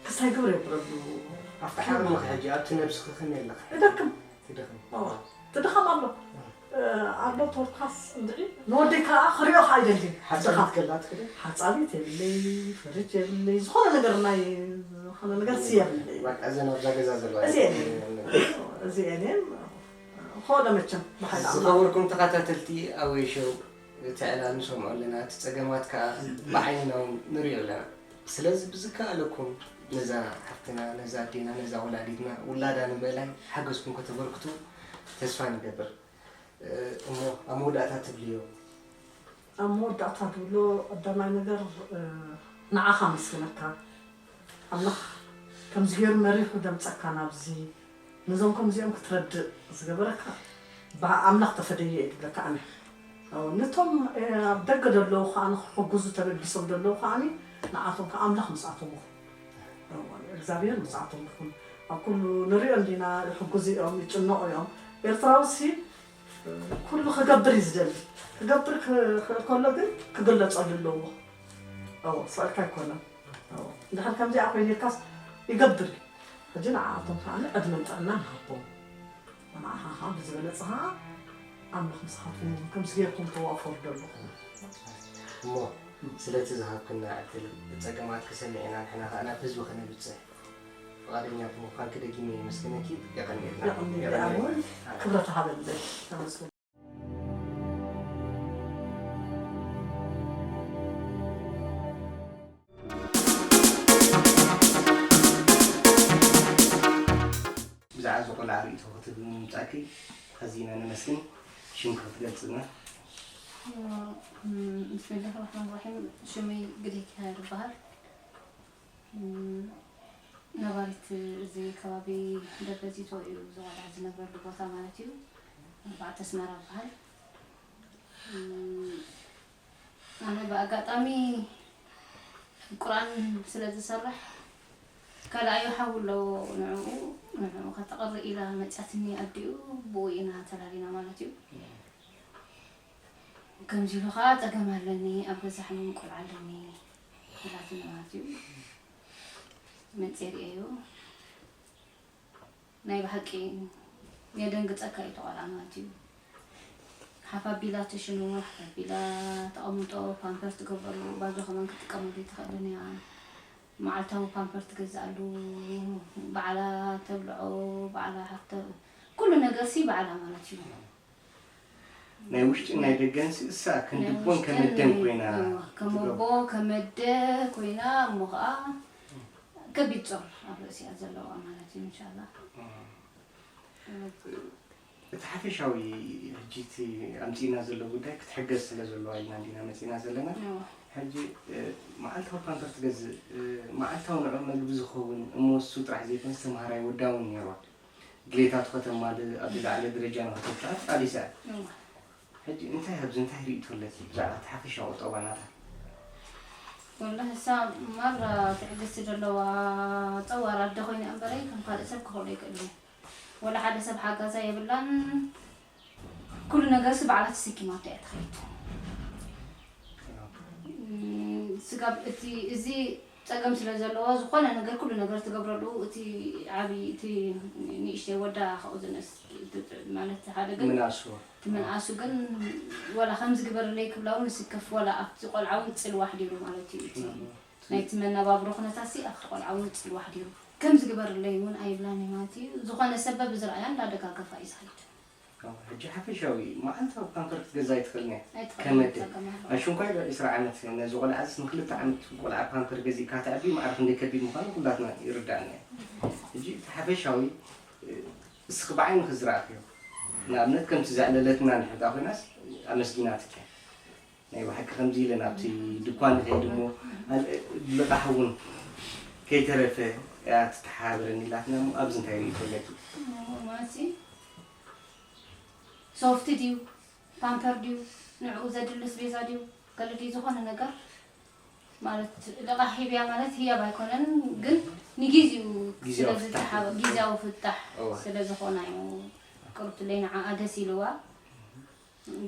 ክስታይ ግብር የብለሉ ኣብቲ ዓቕሚ ሕጂ ኣብቲ ነብስኺ ከመይ ኣለኺ? ይደክም ትደኽሚ ትድኻም ኣሎ ኣሎ ተወልካስ እንድዒ ንወደይ ከዓ ክሪኦ ከዓ ይደሊ ሓፃቢት ከላ ትኽእሊ? ሓፃቢት የብለይ ፍርጅ የብለይ ዝኾነ ነገር ናይ ዝኾነ ነገር ሲ የብለይ በቃ እዘን ኣብዛ ገዛ ዘለዋ እዚ የኔ እዚ የኔ ሆነ መቸም ብሓይል ኣምላኽ ዝኸበርኩም ተኸታተልቲ ኣወይ ሾው እቲ ዕላል ንሰምዖ ኣለና እቲ ፀገማት ከዓ ብዓይንና እውን ንሪኦ ኣለና ስለዚ ብዝከኣለኩም ነዛ ሓፍትና፣ ነዛ ኣዴና፣ ነዛ ወላዲትና ውላዳ ንምእላይ ሓገዝኩም ከተበርክቱ ተስፋ ንገብር። እ፣ እሞ ኣብ መወዳእታ ትብልዮ? ኣብ መወዳእታ ትብሎ ቀዳማይ ነገር፣ እ፣ ንዓኻ መስግነካ። ኣምላኽ ከምዚ ገይሩ መሪሑ ደምጸካ ናብዚ፣ ነዞም ከምዚኦም ክትረድእ ዝገበረካ ብኣምላኽ ተፈደየ እየ ዝብለካ ኣነ። ኣዎ፣ ነቶም፣ እ፣ ኣብ ደገ ዘለዉ ከኣ ንኽሕግዙ ተበጊሶም ዘለዉ ከኣ ንዓቶም ከኣ ኣምላኽ ምስኣቶም ይኹን። ኣዎ፣ እግዚኣብሔር ምስኣቶም ይኹን። ኣብ ኩሉ ንሪኦ እንዲና፣ ይሕግዙ እዮም፣ ይጭነቑ እዮም። ኤርትራዊ ሲ ኩሉ ክገብር እዩ ዝደሊ። ክገብር ክኽእል ከሎ ግን ክግለጸሉ ኣለዎ። ኣዎ፣ ስቕልካ ኣይኮነን። ኣዎ፣ እንድሕር ከምዚኣ ኮይኑ ኢልካስ ይገብር እዩ። ሕጂ ንዓኣቶም ከኣ ዕድመን ጥዕናን ይሃቦም። ንዓኻ ከኣ ብዝበለጸ ከኣ ኣምላኽ ምሳኻትኩም ይኹን። ከምዚ ጌርኩም ተዋፈሩ ዘለኹም። እሞ ስለቲ ዝሃብክና ዕድል ጸገማትኪ ሰሚዕና ንሕና ከኣ ናብ ህዝቢ ከነብጽሕ ፍቓደኛ ብምዃንኪ ደጊመ የመስግነኪ። የቐንየልና። የቐንየልና። ኣሜን። ክብረት ይሃበለይ። ተመስገን። ብዛዕባ እዚ ቆልዓ ርእይቶ ክትህቢ ምምጻእኪ ኣዚና ነመስግን። ሽምኪ ክትገልጽልና? እም፣ ብስሚላህ ራሕማን ራሒም። ሽመይ ግደይ ኪዳነ ይበሃል። እም፣ ነባሪት እዚ ከባቢ ደብረዚቶ እዩ፣ እዚ ቆልዓ ዝነብረሉ ቦታ ማለት እዩ። ኣርባዕተ ኣስመራ ይበሃል። እም፣ ኣነ ብኣጋጣሚ ቁርኣን ስለ ዝሰርሕ፣ ካልኣዩ ሓው ኣለዎ፣ ንዕኡ ንዕኡ ከተቕርእ ኢላ መጺኣትኒ ኣዲኡ፣ ብኡ ኢና ተላሊና ማለት እዩ። ከምዚ ኢሉ ኸዓ ጸገም ኣለኒ፣ ኣብ ገዛ ሕሙም ቆልዓ ኣለኒ ኢላትኒ ማለት እዩ። መጺኤ ርእየዮ። ናይ ብሓቂ የደንግጸካ እዩ እቲ ቆልዓ ማለት እዩ። ሓፍ ኣቢላ ትሽኑ፣ ሓፍ ኣቢላ ተቐምጦ፣ ፓምፐርስ ትገብረሉ፣ ባዶ ከማን ክትጥቀመሉ ኣይትኽእልን እያ። መዓልታዊ ፓምፐርስ ትገዝኣሉ፣ ባዕላ ተብልዖ፣ ባዕላ ሓፍተ ኩሉ ነገርሲ ባዕላ ማለት እዩ። ናይ ውሽጥን ናይ ደገንሲ እሳ ክንዲ ኣቦን ከም ኣደን ኮይና ከም ኣቦ ከም ኣደ ኮይና እሞ ከዓ ከቢድ ጾር ኣብ ርእሲኣ ዘለዋ ማለት እዩ። እንሻላ እቲ ሓፈሻዊ ሕጂ እቲ ኣምፂእና ዘሎ ጉዳይ ክትሕገዝ ስለ ዘለዋ ኢልና እንዲና መፂና ዘለና። ሕጂ መዓልታዊ ፓምፐር ትገዝእ፣ መዓልታዊ ንዑ መግቢ ዝኸውን እሞ እሱ ጥራሕ ዘይኮነስ ተምሃራይ ወዳ እውን ነይርዋ። ድሌታቱ ከተማልእ ኣብ ዝለዓለ ደረጃ ንክተብጽሓ ተቓሊሳ እያ። ሕጂ እንታይ ኣብዚ እንታይ ርእይቶ ኣለኪ ብዛዕባ እቲ ሓፈሻዊ ቁጠባ ናታ? ወላሂ እሳ ማራ ትዕግስቲ ዘለዋ ጸዋር ኣደ ኮይና እምበረይ ከም ካልእ ሰብ ክኽእሎ ኣይክእልን እዩ። ወላ ሓደ ሰብ ሓጋዛ የብላን። ኩሉ ነገርሲ ባዕላ ተሰኪማቶ እያ ትኸይድ። ስጋብ እቲ እዚ ጸገም ስለ ዘለዎ ዝኾነ ነገር ኩሉ ነገር ትገብረሉ እቲ ዓቢ እቲ ንእሽተይ ወዳ ካብኡ ዝንእስ ማለት ሓደ ግን ምንኣሱ እቲ ምንኣሱ ግን ወላ ከምዚ ግበርለይ ክብላ እውን ስከፍ ወላ ኣብቲ ቆልዓ እውን ጽልዋ ኣሕዲሩ ማለት እዩ። እቲ ናይቲ መነባብሮ ኩነታሲ ኣብቲ ቆልዓ እውን ጽልዋ ኣሕዲሩ ከምዚ ግበርለይ እውን ኣይብላን እዩ ማለት እዩ። ዝኾነ ሰብ በብዝረኣያ እንዳደጋገፋ እዩ ዝኸይድ። ሕጂ ሓፈሻዊ መዓልታዊ ፓምፐር ክትገዛ ኣይትኽእልን እያ። ኣይትኽእልን ከመደ ትጸገም ኣላ። ኣሹንኳይ ዕስራ ዓመት ነዚ ቆልዓስ ንክልተ ዓመት ቆልዓ ፓምፐር ገዚእካ ተዕቢ ማዕረ ክንደይ ከቢድ ምዃኑ ኩላትና ይርዳእና እዩ። ሕጂ እቲ ሓፈሻዊ እስኺ ብዓይንኺ ዝረኣኽዮ ንኣብነት ከምቲ ዘዕለለትና ንሕብጣ ኮይናስ ኣመስጊናትኪ እያ። ናይ ብሓቂ ከምዚ ኢለ ናብቲ ድኳን ንኸይድ እሞ ኣል- ልቓሕ እውን ከይተረፈ እያ ትተሓባበረኒ ኢላትና እሞ ኣብዚ እንታይ ርእይቶ ኣለኪ? ማሲ ሶፍቲ ድዩ ፓምፐር ድዩ ንዕኡ ዘድሊ ኣስቤዛ ድዩ ገለ ድዩ ዝኾነ ነገር ማለት ልቓሕ ሂብያ ማለት ህያብ ኣይኮነን ግን ንጊዜኡ ግዜያዊ ስለ ፍታሕ ዝተሓበ እዩ። ግዜያዊ ፍታሕ እወ። ስለ ዝኾና እዩ ቅርብትለይ ንዓኣ ደስ ኢልዋ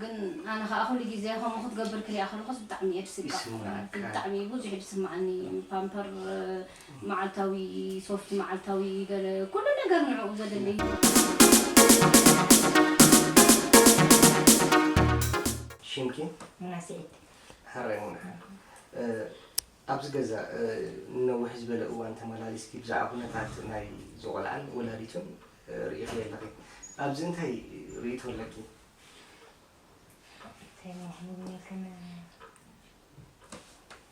ግን ኣነ ከዓ ኩሉ ግዜ ከምኡ ክትገብር ክሪኣ ከለኩስ ብጣዕሚ እየ ድስቃ ይስምዓካ። ብጣዕሚ ብዙሕ እዩ ድስምዓኒ ፓምፐር መዓልታዊ ሶፍት መዓልታዊ ገለ ኩሉ ነገር ንዕኡ ዘድሊ ሽምኪ ሙናስዒድ ሓራይ ሙና ኣብዚ ገዛ ንነዊሕ ዝበለ እዋን ተመላሊስኪ ብዛዕባ ኩነታት ናይ ዝቆልዓን ወላዲቱን ርኢኽዮ ኣለኺ። ኣብዚ እንታይ ርኢቶ ኣለኪ? እንታይ ማለት ከም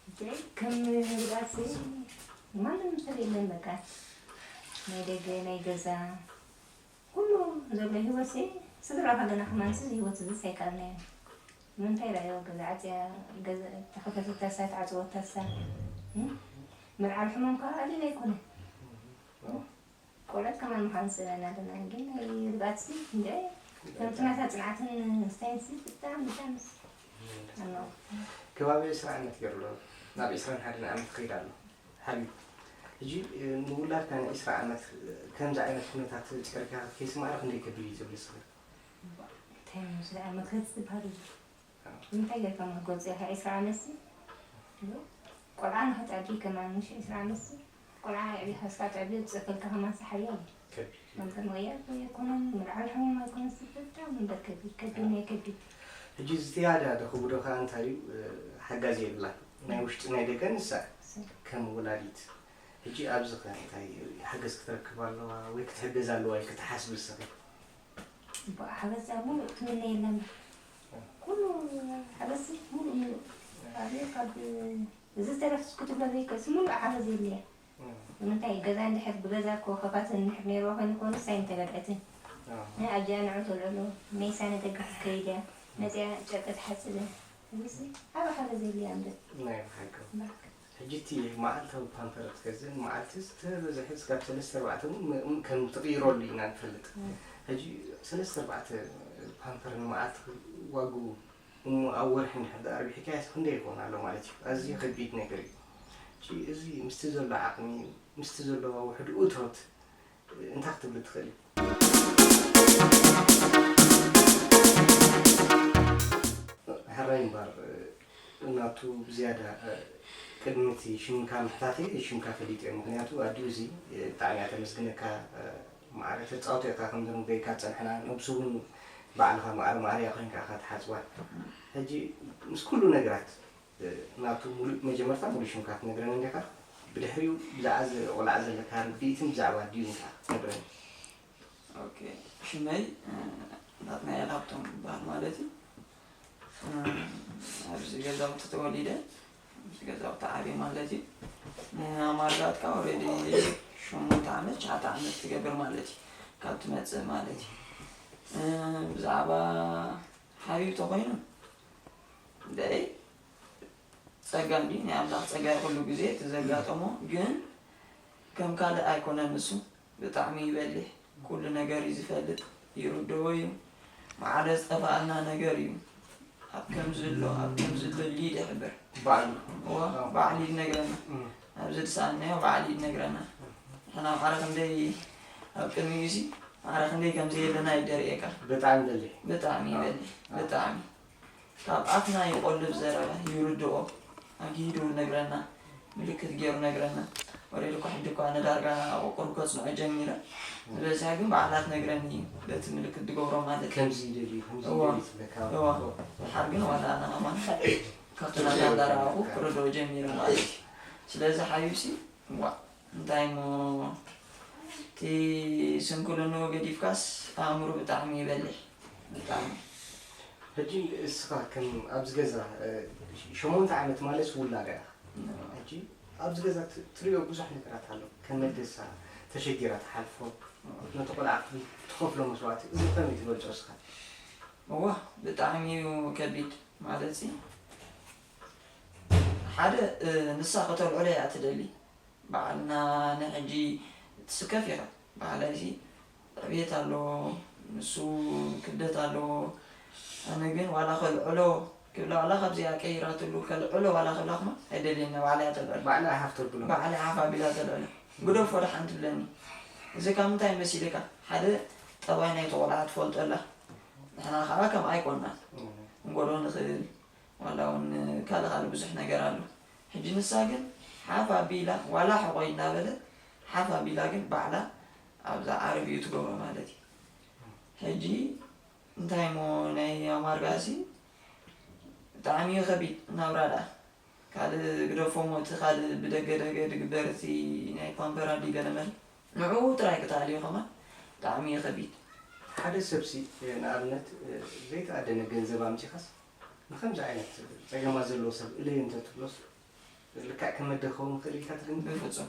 እንታይ ከም ህግዳስ ማንም ሰብ የለን በቃ። ናይ ደገ፣ ናይ ገዛ፣ ኩሉ ዘሎ ህይወትሲ ስድራ ከለና ከማንሲ ህይወት እዚ ኣይከኣልናዮ። ምንታይ ዳዮ ገዛ ዓጽያ፣ ገዛ ተኸፈተታሳ፣ ተዓጽወታሳ። እም? ምልዓል ሕማም ከኣ ቀሊል ኣይኮነን። ቆልዑት ከማን ምዃን ዝስእነና ኣለና፣ ግን ናይ ርግኣትሲ እንደ ከምቲ ናታ ጽንዓትን ስታይልሲ ብጣዕሚ፣ ብጣዕሚ ኣለዎ። ከባቢ ዕስራ ዓመት ገይሩ ኣሎ። ናብ ዕስራን ሓደን ዓመት ክኸይድ ኣሎ። ሓቢብ፣ ሕጂ፣ እ፣ ንውላድካ ንዕስራ ዓመት፣ እ፣ ከምዚ ዓይነት ኩነታት ጸርካ ክትከይስ ማዕረ ክንደይ ከቢድ እዩ ትብል ንስኺ? እንታይ እዩ፣ ስለ ዓመት ክትበሃል እዩ። እንታይ ጌርካ መጎጽ ኢኻ? ዕስራ ዓመትሲ? ዶ? ቆልዓ ንኽትዕቢ ከማን፣ ምሽ ዕስራ ዓመትሲ? ቆልዓ ኣዕቢኻ እስካ ትዕቢ ዝጽእፈልካ ከማን ሓያል እዩ። ከቢድ። መምህር ሞያ እኮ ኣይኮነን፣ ምልዓል ሕሙም ኣይኮነን፣ ስብከት ብጣዕሚ እምበር ከቢድ፣ ከቢድ ናይ ከቢድ። ሕጂ ዝያዳ ደኽብዶ ከኣ እንታይ እዩ፣ እ፣ ሓጋዚ የብላን። ናይ ውሽጢ ናይ ደገ ንሳ ስ- ከም ወላዲት። ሕጂ ኣብዚ ከ እንታይ ሓገዝ ክትረክብ ኣለዋ ወይ ክትሕገዝ ኣለዋ ኢልኪ ትሓስቢ ንስኺ? እባ ሓገዝ እሞ ትምነ የለን። ኩሉ ሓገዝ ሙሉእ ሙሉእ። ኣብ ካብ እዚ ተረፍስ ክትብሎ ዘይከስ ሙሉእ ሓገዝ የለያ። እም። ንምንታይ ገዛ እንድሕር ብገዛ እኮ ከፋት እንድሕር ነይርዋ ኮይኑ እኮ ንሳ ኣይምተገድዐትን። ኣዎ። ናይ ኣጃ ንዑ ተልዕሎ፣ ሜሳ ንደገ ክትከይድ እያ። መፅያ ጨርቂ ትሓፅብ እያ። እዚሲ ዓብ ሓገዝ የለያ እምበር። ናይ ብሓቂ። እምበር። ሕጂ እቲ መዓልታዊ ፓምፐር ክትገዝእ፣ ንመዓልቲ ዝተበዝሐ ስጋብ ሰለስተ ኣርባዕተ እውን ም-፣ ም-፣ ከም ትቕይረሉ ኢና ንፈልጥ። እም። ሕጂ ሰለስተ ኣርባዕተ ፓምፐር ንመዓልቲ ዋግኡ እሞ ኣብ ወርሒ እንድሕር ደኣ ኣርቢሕካዮ ክንደይ ይኸውን ኣሎ ማለት እዩ? ኣዝዩ ከቢድ ነገር እዩ። ሕጂ እዚ ምስቲ ዘሎ ዓቕሚ፣ ምስቲ ዘሎ ውሑድ እቶት እንታይ ክትብሊ ትኽእሊ? ሕራይ እምበር፣ ናቱ ብዝያዳ፣ ቅድሚ እቲ ሽምካ ምሕታተይ ሽምካ ፈሊጠዮ። ምኽንያቱ ኣዲኡ እዚ ብጣዕሚ እያ ተመስግነካ፣ ማዕረ ተጻወቶ ኢኻ ከም ዘንበይካ ዝጸንሕና፣ ነብሱ እውን ባዕልኻ ማዕረ ማዕረ እያ ኮይንካ ኢኻ ትሓጽባ። ሕጂ ምስ ኩሉ ነገራት ናቱ ሙሉእ መጀመርታ ሙሉእ ሽምካ ክትነግረኒ እንዲኻ፣ ብድሕሪኡ ብዛዕባ እዚ ቆልዓ ዘለካ ርድኢትን ብዛዕባ ኣዲኡን ከኣ ክትነግረኒ። ኦኬ፣ ሽመይ፣ እ፣ ናትናኤል ሃብቶም ይበሃል ማለት እዩ። እ፣ ኣብዚ ገዛውቲ ተወሊደ፣ ኣብዚ ገዛውቲ ዓብየ ማለት እዩ። ንኣማርዳትካ ኦልሬዲ ሸሞንተ ዓመት፣ ትሽዓተ ዓመት ትገብር ማለት እዩ፣ ካብ ትመጽእ ማለት እዩ። እ፣ ብዛዕባ ሓቢብ ተኾይኑ፣ ደይ፣ ጸጋ እንዲ ናይ ኣምላኽ ጸጋ እዩ ኩሉ ግዜ እቲ ዘጋጠሞ፣ ግን ከም ካልእ ኣይኮነን ንሱ። ብጣዕሚ እዩ በሊሕ፣ ኩሉ ነገር እዩ ዝፈልጥ፣ ይርድኦ እዩ። ማዕረ ዝጠፍኣና ነገር እዩ። ኣብ ከምዚ ኣሎ፣ ኣብ ከምዚ ኣሎ ኢሉ ይሕብር። ባዕሉ? እዋ፣ ኣዎ። ባዕሉ ይነግረና። እም። ኣብዚ ድሰኣናዮ ባዕሉ ይነግረና። ንሕና ማዕረ ክንደይ ኣብ ቅድሚኡ ሲ፣ ማዕረ ክንደይ ከም ዘየለና እዩ ደርእየካ። ብጣዕሚ በሊሕ። ብጣዕሚ እዩ ኣዎ። በሊሕ፣ ኣዎ። ብጣዕሚ። ካብ ኣፍና ይቆልብ ዘረባ፣ ይርድኦ፣ ኣግሂዱ ነግረና፣ ምልክት ገይሩ ነግረና። ወሬድ እኳ ሕጂ እኳ ንዳርጋ ኣቆቁሩ ከጽንዖ ጀሚረ። ዝበዝሐ ግን ባዕላ ትነግረኒ እዩ፣ በቲ ምልክት ዝገብሮ ማለት እዩ። ከምዚ ይደሊ፣ ከምዚ እዋ፣ ይደሊ ትብለካ። እዋ። እዋ። ድሓር ግን ዋላ ኣነ ከማን ካብቲ ናታ እንዳረኣኹ ክርድኦ ጀሚረ ማለት እዩ። ስለዚ ሓቢብሲ፣ ዋእ፣ እንታይ እሞ፣ እቲ ስንክልንኡ ገዲፍካስ ኣእምሮ ብጣዕሚ ይበልሕ። ብጣዕሚ። ሕጂ እስኻ ከም ኣብዚ ገዛ፣ እ፣ ሸሞንተ ዓመት ማለት ውላድ ኢኻ። ሕጂ ኣብዚ ገዛ ት-፣ ትሪኦ ብዙሕ ነገራት ኣሎ። ከም መደሳ ተሸጊራ ትሓልፎ፣ ነቲ ቆልዓ ትኸፍሎ መስዋእቲ፣ እዚ ከመይ ትገልጾ እስኻ? እዋ፣ ብጣዕሚ እዩ ከቢድ። ማለትሲ፣ ሓደ፣ እ፣ ንሳ ከተልዕሎ እያ ትደሊ። በዓልና ንሕጂ ትስከፍ ኢኻ። በዓላይሲ ዕብየት ኣለዎ፣ ንሱ ክብደት ኣለዎ። ኣነ ግን ዋላ ከልዕሎ ክብላ፣ ዋላ ካብዚኣ ቀይራትሉ ከልዕሎ ዋላ ክብላ ክማ ኣይደልየኒ፣ ባዕላ እያ ተልዕሎ። ባዕላ ሓፍ ተብሎ። ባዕላ ሓፍ ኣቢላ ተልዕሎ። ግደፎ ደሓን ትብለኒ። እዚ ካብ ምንታይ መሲልካ? ሓደ ጠባይ ናይቲ ቆልዓ ትፈልጦ ኣላ። ንሕና ከዓ ከምኣ ኣይኮንናን። እም። ክንጎዶ ንኽእል። ዋላ እውን ካልእ ካልእ ብዙሕ ነገር ኣሎ። ሕጂ ንሳ ግን ሓፍ ኣቢላ፣ ዋላ ሕቖይ እናበለት ሓፍ ኣቢላ ግን ባዕላ ኣብዛ ዓረቢኡ ትገብሮ ማለት እዩ። ሕጂ እንታይ እሞ ናይ ኣማርጋሲ ብጣዕሚ እዩ ከቢድ ናብራ ደኣ። ካልእ ግደፎ እሞ እቲ ካልእ ብደገ ደገ ድግበር እቲ ናይ ፓምፐር ኣዲ ገለመል ንዕኡ ጥራይ ክተኣልዮ ከማን ብጣዕሚ እዩ ከቢድ። ሓደ ሰብሲ ንኣብነት ዘይተኣደነ ገንዘብ ኣምጺኻስ ንኸምዚ ዓይነት ጸገማት ዘለዎ ሰብ እለዮ እንተትብሎስ ልክዕ ከም መድረኽ ክኸውን ይኽእል ኢልካ ትግምት? በፍጹም።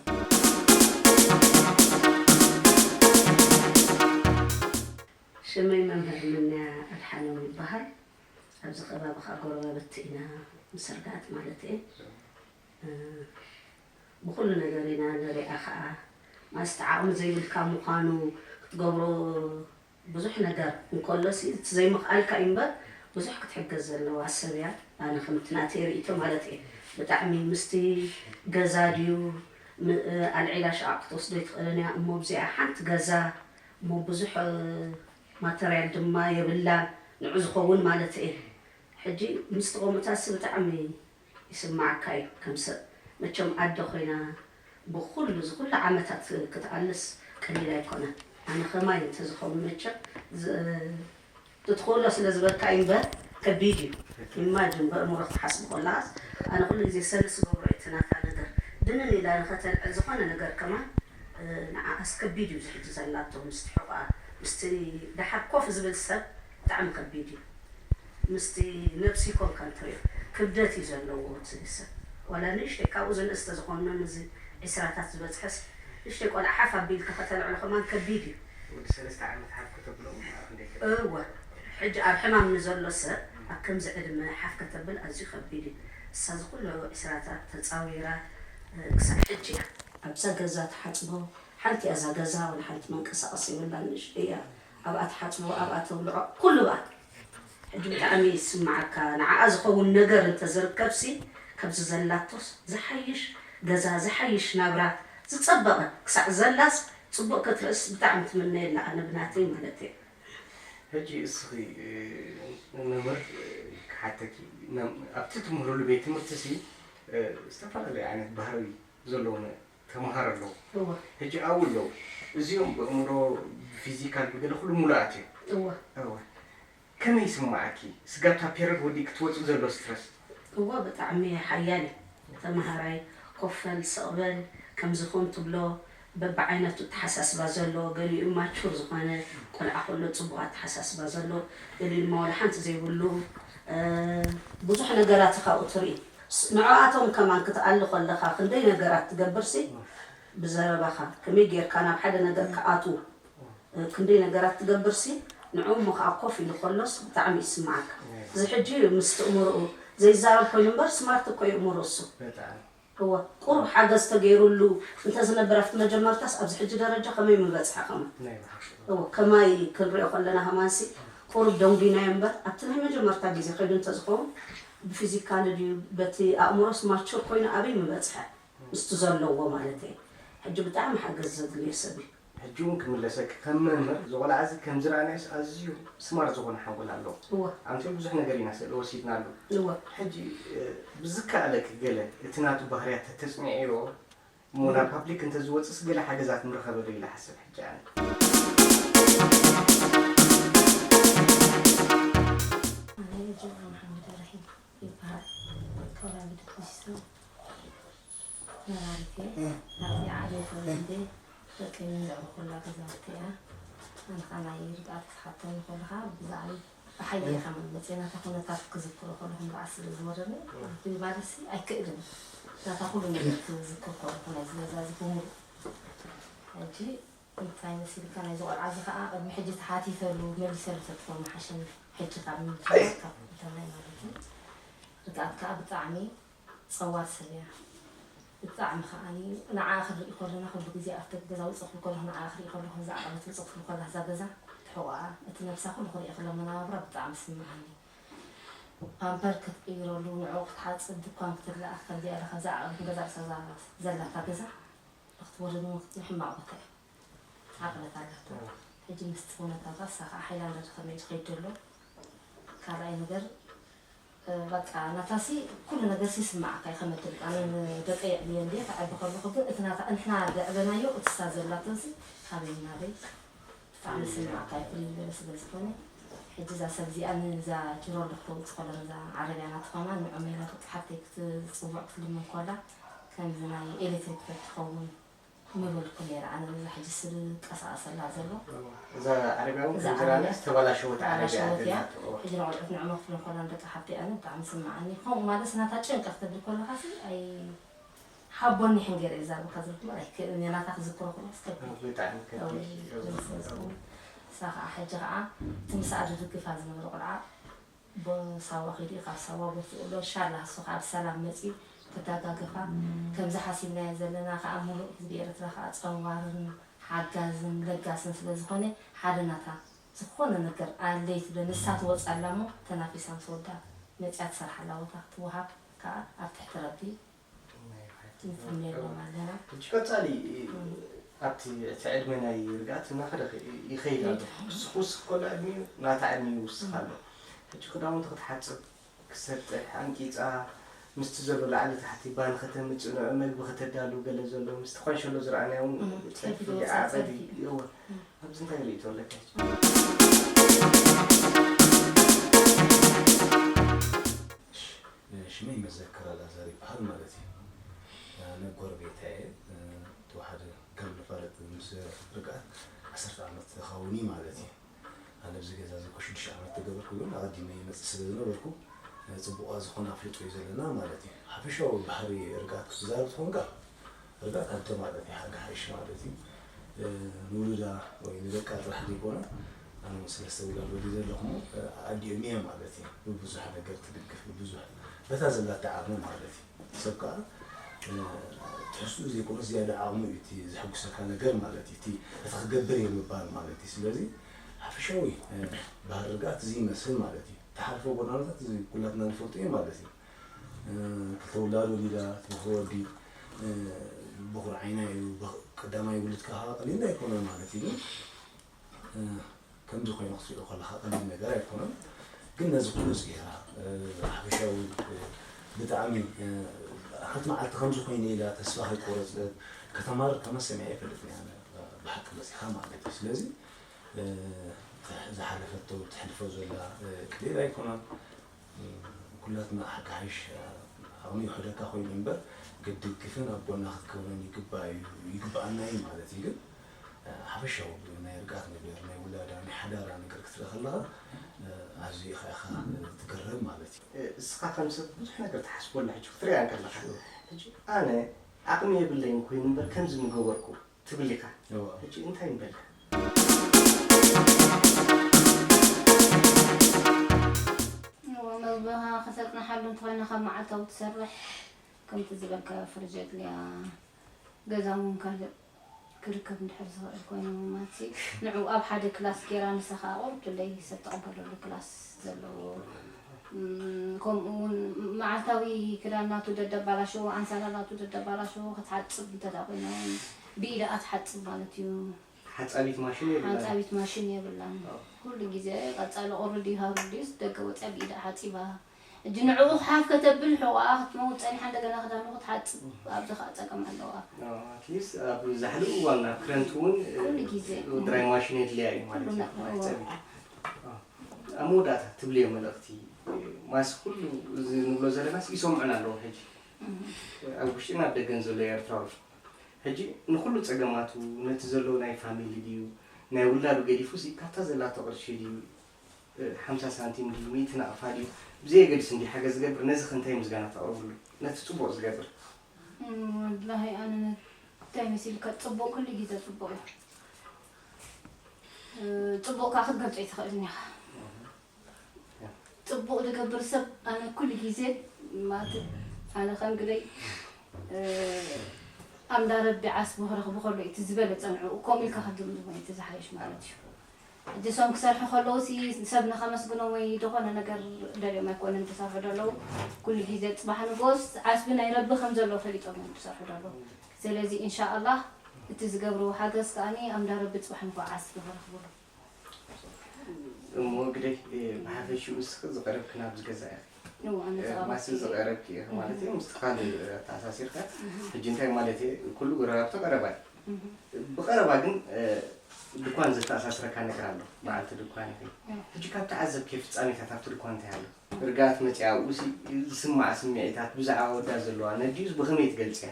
ሽመይ መምህር ምንያ ኣድሓኖም ይበሃል። ኣብዚ ከባቢ ኸኣ ጎረባብቲ ኢና፣ ምስ ርግኣት ማለት እየ። እ፣ ብኹሉ ነገር ኢና ንሪኣ ኸኣ። ማስቲ ዓቕሚ ዘይብልካ ምዃኑ ክትገብሮ ብዙሕ ነገር እንከሎሲ፣ እቲ ዘይምኽኣልካ እዩ እምበር፣ ብዙሕ ክትሕገዝ ዘለዋ ሰብ እያ። ኣነ ከምቲ ናተይ ርእይቶ ማለት እየ። ብጣዕሚ ምስቲ ገዛ ድዩ፣ ም-፣ ኣልዒላ ሸቓቕ ክትወስዶ ኣይትኽእልን እያ። እሞ ብዚኣ ሓንቲ ገዛ፣ እሞ ብዙሕ፣ እ፣ ማተርያል ድማ የብላን፣ ንዑ ዝኸውን ማለት እየ። ሕጂ ምስቲ ከምኡታሲ ብጣዕሚ ይስምዓካ እዩ ከም ሰብ። መቸም ኣደ ኮይና ብኹሉ፣ እዚ ኩሉ ዓመታት ክትኣልስ ቀሊል ኣይኮነን። ኣነ ከማይ እንተዝኸውን መቸም ዝ-፣ ትትኽእሎ ስለ ዝበልካ እዩ እምበር ከቢድ እዩ። ኢማጅን በእምሮ ክትሓስብ ከለኻስ፣ ኣነ ኩሉ ግዜ ሰልስ ገብሮ እቲ ናታ ነገር። ድንን ኢላ ንኸተልዕል ዝኾነ ነገር ከማን፣ እ፣ ንዓኣስ ከቢድ እዩ። እዚ ሕጂ ዘላቶ ምስቲ ሕቖኣ፣ ምስቲ ደሓር ኮፍ ዝብል ሰብ ብጣዕሚ ከቢድ እዩ። ምስቲ ነብሲ ይኮንካ እንትሪኦ፣ ክብደት እዩ ዘለዎ እቲ ሰብ። ዋላ ንእሽተይ ካብኡ ዝንእስ ተዝኾንኖ፣ ነዚ ዒስራታት ዝበጽሐስ፣ ንእሽተይ ቆልዓ ሓፍ ኣቢልካ ከተልዕሎ ከማን ከቢድ እዩ። ወዲ ሰለስተ ዓመት ሓፍ ከተብሎ ኣብ ክንደይ ከቢድ? እወ፣ ሕጂ ኣብ ሕማም ንዘሎ ሰብ ኣብ ከምዚ ዕድመ ሓፍ ከተብል ኣዝዩ ከቢድ እዩ። እሳ እዚ ኩሉ ዒስራታት ተጻዊራ፣ እ፣ ክሳብ ሕጂ እያ ኣብዛ ገዛ ትሓጽቦ። ሓንቲ እያ እዛ ገዛ፣ ወላ ሓንቲ መንቀሳቐሲ የብላን፣ ንእሽተይ እያ። ኣብኣ ትሓጽቦ፣ ኣብኣ ተብልዖ፣ ኩሉ ብኣ። ሕጂ ብጣዕሚ ይስምዓካ። ንዓኣ ዝኸውን ነገር እንተዝርከብሲ፣ ካብዚ ዘላቶስ ዝሓይሽ ገዛ፣ ዝሓይሽ ናብራ፣ ዝጸበቐ ክሳዕ ዘላስ ጽቡቕ ክትርእስ ብጣዕሚ ትምነየላ፣ ኣነ ብናተይ ማለት እየ። ሕጂ እስኺ፣ እ፣ መምህር፣ እ፣ ክሓተኪ፣ መም-፣ ኣብቲ ትምህርሉ ቤት ትምህርቲሲ፣ እ፣ ዝተፈላለዩ ዓይነት ባህሪ ዘለዎም ተምሃሮ ኣለዉ። እወ። ሕጂ ኣብኡ ኣለዉ። እዚኦም ብእምሮ፣ ብፊዚካል፣ ብገለ ኩሉ ሙሉኣት እዮም። እወ። እወ። ከመይ ይስምዓኪ? ስጋብ እታ ፔረድ ወዲእ ክትወጺ ዘሎ ስትረስ? እወ፣ ብጣዕሚ ሓያል እዩ። ተምሃራይ ኮፍ በል፣ ስቕ በል፣ ከምዚ ኩን ትብሎ፣ በብዓይነቱ ኣተሓሳስባ ዘሎ፣ ገሊኡ ማቹር ዝኾነ ቆልዓ ከሎ ጽቡቕ ኣተሓሳስባ ዘሎ፣ ገሊኡ ድማ ወላ ሓንቲ ዘይብሉ፣ እ፣ ብዙሕ ነገራት ኢኻ ኣብኡ ትርኢ። ስ-፣ ንዕኣቶም ከማን ክትኣሊ ከለኻ ክንደይ ነገራት ትገብርሲ፣ ብዘረባኻ ከመይ ጌርካ ናብ ሓደ ነገር ክኣትዉ፣ እ፣ ክንደይ ነገራት ትገብርሲ፣ ንዕኡ እሞ ከኣ ኮፍ ኢሉ ከሎስ ብጣዕሚ ይስምዓካ። ናይ እዚ ሕጂ ምስ ትእምርኡ ዘይዛረብ ኮይኑ እምበር ስማርት እኮ እዩ እምርኡ እሱ። በጣም። እወ፣ ቁሩብ ሓገዝ ተገይሩሉ እንተዝነበር ኣብቲ መጀመርታስ ኣብዚ ሕጂ ደረጃ ከመይ ምበጽሐ ከማን። ናይ ብሓቂ። እወ፣ ከማይ ክንሪኦ ከለና ከማንሲ ቁሩብ ደንጒናዮ እምበር ኣብቲ ናይ መጀመርታ ግዜ ከይዱ እንተዝኸውን ብፊዚካሊ ድዩ በቲ ኣእምሮስ ማቹር ኮይኑ ኣበይ ምበጽሐ? ምስቲ ዘለዎ ማለት እየ። ሕጂ ብጣዕሚ ሓገዝ ዘድልዮ ሰብ እዩ። ሕጂ እውን ክምለሰኪ፣ ከም መምህር፣ እዚ ቆልዓ እዚ ከም ዝረኣናዮስ ኣዝዩ ስማርት ዝኾነ ሓንጎል ኣለዎ። እወ። ኣንተ ብዙሕ ነገር ኢና ስእሊ ወሲድናሉ። እወ። ሕጂ፣ እ፣ ብዝከኣለኪ ገለ እቲ ናቱ ባህርያት ተተጽኒዕዮ እሞ ናብ ፓብሊክ እንተዝወፅስ ገለ ሓገዛት ምረኸበ ዶ ኢለ ሓስብ ሕጂ ኣነ። ኣነ ጆሃና ሓመድ በርሄ ይበሃል። ካብ ወራቤ ድኩሲሶ ነባሪት እየ። ኣብዚኣ ዓብየ ተወሊደ ደቀይ ዘዕበኹላ ገዛውቲ እያ። ኣነ ኸዓ ናይ ርግኣት ክትሓተኒ ከለኻ ብዛዕባ ብሓቂ እየ ካብ መፅእ ናታ ኩነታት ክዝክሮ ከለኹ ንብዓት ስለ ዝወረኒ፣ ማለትሲ ኣይክእልን። ናታ ኩሉ ነገር ክዝክር ከለኹ ናይዚ ገዛ እዚ ብምሉእ። ሕጂ እንታይ መሲልካ ናይዚ ቆልዓ እዚ ኸዓ ቅድሚ ሕጂ ተሓቲተሉ መሊሰሉ ተትኾን ምሓሸኒ። ሕጂ ካብ ምምልካፍ እንተላይ ማለት እዩ። ርግኣት ከኣ ብጣዕሚ ጸዋር ሰብ እያ። ብጣዕሚ ከኣኒ ንዓኣ ክርኢ ከለና ኩሉ ግዜ ኣብቲ ገዛ ውጽእ ክብል ከለኹ ንዓኣ ክርኢ ከለኹ እዛ ዓቐበት ውጽእ ክብል ከላ እዛ ገዛ ትሕቆኣ እቲ ነብሳ ኩሉ ክርኢ ከሎ መነባብራ ብጣዕሚ ይስምዓኒ። ፓምፐር ክትቅይረሉ ንዕኡ ክትሓጽብ ድኳን ክትልኣኽ ከምዚኣ ኢላ ካብዛ ዓቐበት ንገዛ ርእሳ እዛ ዘላታ ገዛ ንክትወርድ እውን ሕማቕ ቦታ እዩ። ዓቕበት ኣላታ። ሕጂ ምስቲ ኩነታታ እሳ ከዓ ሃይላንድ ከመይ ትኸይድ ዘሎ። ካልኣይ ነገር፣ እ፣ በቃ ናታሲ ኩሉ ነገርሲ ይስምዓካ እዩ ከመድል። ኣነ ንደቀይ የዕብየ እንድየ፣ ከዕቢ ከለኹ ግን እቲ ናታ፣ ንሕና ዘዕበናዮ እቲ እሳ ዘላቶሲ ካበይ ናበይ ብጣዕሚ ይስምዓካ እዩ፣ ፍልይ ዝበለ ስለ ዝኾነ። ሕጂ እዛ ሰብ እዚኣ ንዛ ጅሮንዶ ክተውፅእ ከሎ ነዛ ዓረብያ ናትኾና ንዑ ሜላ ደቂ ሓፍተይ ክትፅውዕ ክትልምን ከላ ከምዚ ናይ ኤሌክትሪክ ተትኸውን ምበልኩ ነይረ። ኣነ ነዛ ሕጂ ስብ ቀሳቐሰላ ዘሎ። እዛ ዓረብያ እውን እዛ ከም ዝረኣና ዓረብያ ዝተበላሸወት ዓረብያ ተበላሸወት እያ። ኣላቶ። ሕጂ ንቆልዑት ንዕመ ክፍሎም ከላ ንደቂ ሓፍተይ ኣነ ብጣዕሚ ስምዓኒ። ከምኡ ማለት ናታ ጭንቀ ክትብል ከለኻሲ ኣይ-፣ ሓቦኒ ሕንገር እየ ዛረብካ ዘለኹ ማለት ኣይክእልን እየ፣ ናታ ክዝክሮ ከሎ ኣስከፊ። ብጣዕሚ ከቢድ እዩ። ንሳ ከዓ ሕጂ ከዓ እቲ ምስኣ ዝድግፋ ዝነበረ ቆልዓ ብሳዋ ከይዱ እዩ፣ ካብ ሳዋ ቦትኡ ኣሎ። ኢንሻላህ እሱ ከዓ ብሰላም መፂኡ ተዳጋገፋ። ከምዚ ሓሲብናዮ ዘለና ከዓ ሙሉእ ህዝቢ ኤርትራ ከዓ ፀዋርን ሓጋዝን ለጋስን ስለ ዝኾነ ሓደ ናታ ዝኾነ ነገር ኣለይ ትብለ ንሳ ትወፅኣላ እሞ ተናፊሳ ምስ ወዳ መፅያ ትሰርሓላ ቦታ ክትወሃብ ከዓ ኣብ ትሕቲ ረቢ ንፍርመሎም ኣለና። ሕጂ ቀጻሊ ኣብቲ እቲ ዕድመ ናይ ርግኣት እናኸደ ይኸይድ ኣሎ። ክውስኽ ክውስኽ ከሎ ዕድሚኡ ናታ ዕድሚኡ ይውስኽ ኣሎ። ሕጂ ክዳውንቲ ክትሓጽብ፣ ክሰጥሕ፣ ኣንቂጻ ምስቲ ዘሎ ላዕሊ ታሕቲ ባኒ ከተምጽእ፣ ንዑ መግቢ ከተዳሉ ገለ ዘሎ ምስቲ ኳንሸሎ ዝረኣናዮ እውን ጸድፊ፣ ዓጸዲ፣ እወ፣ ኣብዚ እንታይ ርእይቶ ኣለካ? ሽመይ መዘከር ኣልኣዛር ይበሃል ማለት እዩ። ኣነ ጎረቤታ እየ። ተዋሓደ ከም ንፋለጥ ምስ ርግኣት ዓሰርተ ዓመት ዝኸውን እዩ ማለት እዩ። ኣነ ኣብዚ ገዛ እዚ እኮ ሽዱሽተ ዓመት ተገበርኩ ግን ኣቐዲመ ይመፅእ ስለ ዝነበርኩ ፅቡቕ ዝኾነ ኣፍልጦ እዩ ዘለና ማለት እዩ። ሓፈሻዊ ባህሪ ርግኣት ክትዛረብ ትኾንካ ርግኣት ኣደ ማለት እዩ፣ ሓቂ ሓይሽ ማለት እዩ። ንውሉዳ ወይ ንደቃ ጥራሕ ዘይኮነ ኣነ እውን ሰለስተ ውላድ ወሊደ ኣለኹ እሞ ኣዲኦም እየ ማለት እዩ። ብብዙሕ ነገር ትድግፍ ብብዙሕ በታ ዘላታ ዓቕሚ ማለት እዩ። ሰብ ከዓ ትሕዝትኡ ዘይኮነስ ዝያዳ ዓቕሙ እዩ እቲ ዘሐጉሰካ ነገር ማለት እዩ። እቲ እቲ ክገብር እየ ምባል ማለት እዩ። ስለዚ ሓፈሻዊ ባህሪ ርግኣት እዚ ይመስል ማለት እዩ። ተሓልፎ ጎዳናታት እዚ ኩላትና ንፈልጦ እዩ ማለት እዩ። ክልተ ውላድ ወሊዳ እቲ በኹሪ ወዲ በኹሪ ዓይና እዩ። ቀዳማይ ውሉድካ ከዓ ቀሊል ኣይኮነን ማለት እዩ። ግን ከምዚ ኮይኑ ክትሪኦ ከለካ ቀሊል ነገር ኣይኮነን። ግን ነዚ ኩሉ ፅኢራ ሓፈሻዊ ብጣዕሚ ሓንቲ መዓልቲ ከምዚ ኮይነ ኢላ ተስፋ ከይቆረፀት ከተማርር ከማን ሰሚዐ ኣይፈልጥን እየ ኣነ ብሓቂ መፂኻ ማለት እዩ። ስለዚ ዝሓለፈቶ ተሕልፎ ዘላ ቀሊል ኣይኮነን። ኩላትና ሓቂ ሓይሽ ዓቕሚ ይውሕደካ ኮይኑ እምበር ክትድግፍን ኣብ ጎና ክትከውንን ይግባእ እዩ ይግበኣና እዩ ማለት እዩ። ግን ሓፈሻዊ ናይ ርግኣት ነገር ናይ ውላዳ ናይ ሓዳራ ነገር ክትርኢ ከለኻ ኣዝዩ ኢኻ ኢኻ ትግረም ማለት እዩ። እስኻ ከም ሰብ ብዙሕ ነገር ትሓስበሉ ሕጂ ክትሪኣ እንከለኻ ሕጂ ኣነ ዓቕሚ የብለይን ኮይኑ እምበር ከምዚ ምገበርኩ ትብል ኢኻ። ሕጂ እንታይ ንበልካ? እወ መግብኻ ክተጽንሓሉ እንተኾይና ካብ መዓልታዊ ትሰርሕ ከምቲ ዝበልካዮ ፍርጅ የድልያ። ገዛ እውን ካልእ ክርከብ እንድሕር ዝኽእል ኮይኑ ማቲ ንዕኡ ኣብ ሓደ ክላስ ጌራ ንሳ ከዓ ቁርብ ድለይ ሰብ ትቕበለሉ ክላስ ዘለዎ ከምኡ እውን መዓልታዊ ክዳን ናቱ ደደባላሸዎ ኣንሳላ ናቱ ደደባላሸዎ ክትሓፅብ እንተዳ ኮይና እውን ብኢዳ ትሓፅብ ማለት እዩ። ሓፃቢት ማሽን የብላን። ሓፃቢት ማሽን የብላን። ኩሉ ግዜ ቀፃሊ ቁሪ ድዩ ሃሩ ድዩስ ደገ ወፅያ ብኢዳ ሓፂባ። ሕጂ ንዕኡ ሓፍ ከተብል ሕቆኣ ክትመውት ፀኒሓ እንደገና ክዳኑ ክትሓፅብ ኣብዚ ከዓ ፀገም ኣለዋ። ኣትሊስት ኣብ ዛሕሊ እዋን ናብ ክረምቲ እውን ኩሉ ግዜ ድራይ ማሽን የድልያ እዩ ማለት እዩ። ኩሉ መሕፀቢ። ኣብ መወዳእታ ትብልዮ መልእኽቲ ማስ ኩሉ እዚ ንብሎ ዘለናስ ይሰምዑና ኣለዉ ሕጂ ኣብ ውሽጥን ኣብ ደገን ዘሎ ኤርትራዊ ሕጂ ንኹሉ ጸገማቱ ነቲ ዘለዎ ናይ ፋሚሊ ድዩ ናይ ውላዱ ገዲፉሲ ካብታ ዘላቶ ቅርሺ ድዩ ሓምሳ ሳንቲም ድዩ ሚእቲ ናቕፋ ድዩ ብዘየገድስ እንድዩ ሓገዝ ዝገብር ነዚ ከ እንታይ ምስጋና ተቕርብሉ ነቲ ጽቡቕ ዝገብር ወላሂ ኣነ እንታይ መሲልካ ጽቡቕ ኩሉ ግዜ ጽቡቕ እዩ ጽቡቕ ከዓ ክትገልጾ ኣይትኽእልን ኢኻ ጽቡቕ ዝገብር ሰብ ኣነ ኩሉ ግዜ ማለት ኣነ ከም ግደይ ኣምዳ ረቢ ዓስቡ ክረኽቡ ከሎ እቲ ዝበለፀ ንዕኡ ከምኡ ኢልካ ክትድምድሞ እቲ ዝሓይሽ ማለት እዩ ሕጂ እሶም ክሰርሑ ከለዉ ሲ ሰብ ንኸመስግኖም ወይ ዝኾነ ነገር ደልዮም ኣይኮነን ዝሰርሑ ዘለዉ ኩሉ ግዜ ፅባሕ ንጎስ ዓስቢ ናይ ረቢ ከም ዘሎ ፈሊጦም እዮም ዝሰርሑ ዘለዉ ስለዚ ኢንሻኣላህ እቲ ዝገብርዎ ሓገዝ ከኣኒ ኣምዳ ረቢ ፅባሕ ንጎ ዓስቢ ክረኽብሉ እሞ ግደይ ብሓፈሽኡ እስኺ ዝቐረብኪ ናብዚ ገዛ ኢኺ። ማሲ ዝቐረብኪ ኢኺ ማለት እዩ። ምስቲ ካልእ ኣተኣሳሲርካ ሕጂ እንታይ ማለት እየ ኩሉ ጎረባብቲ ቀረባ እዩ። ብቐረባ ግን ድኳን ዘተኣሳስረካ ነገር ኣሎ። በዓልቲ ድኳን ኢኺ። ሕጂ ካብ ተዓዘብኪ ፍጻሜታት ኣብቲ ድኳን እንታይ ኣሎ? ርግኣት መጺኣ ኣብኡ ዝስማዓ ስምዒታት ብዛዕባ ወዳ ዘለዋ ነዲኡስ ብኸመይ ትገልጽያ?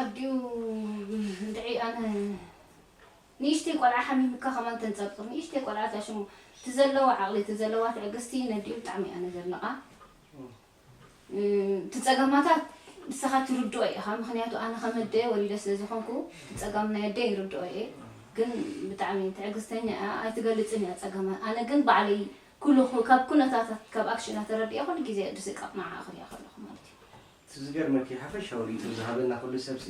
ኣዲኡ እንድዒ ኣነ ንእሽተይ ቆልዓ ሓሚምካ ከማን ተንጸርጽር ንእሽተይ ቆልዓ እታ ሽሙ እቲ ዘለዋ ዓቕሊ እቲ ዘለዋ ትዕግስቲ ነዲኡ ብጣዕሚ እያ ነዘድንቓ እቲ ጸገማታት ንስኻ ትርድኦ ኢኻ፣ ምኽንያቱ ኣነ ከም ኣደ ወሊደ ስለ ዝኾንኩ፣ እቲ ጸገም ናይ ኣደ ይርድኦ እየ። ግን ብጣዕሚ ትዕግስተኛ እያ፣ ኣይትገልጽን እያ ጸገማ። ኣነ ግን ባዕለይ ኩሉ፣ ካብ ኩነታታት፣ ካብ ኣክሽና ተረዲኣ፣ ኩሉ ግዜ ድስቀቕ ንዓኣ ክሪኣ ከለኹ ማለት እዩ። እቲ ዝገርመኪ፣ ሓፈሻዊ ርእይቶ ዝሃበና ኩሉ ሰብሲ፣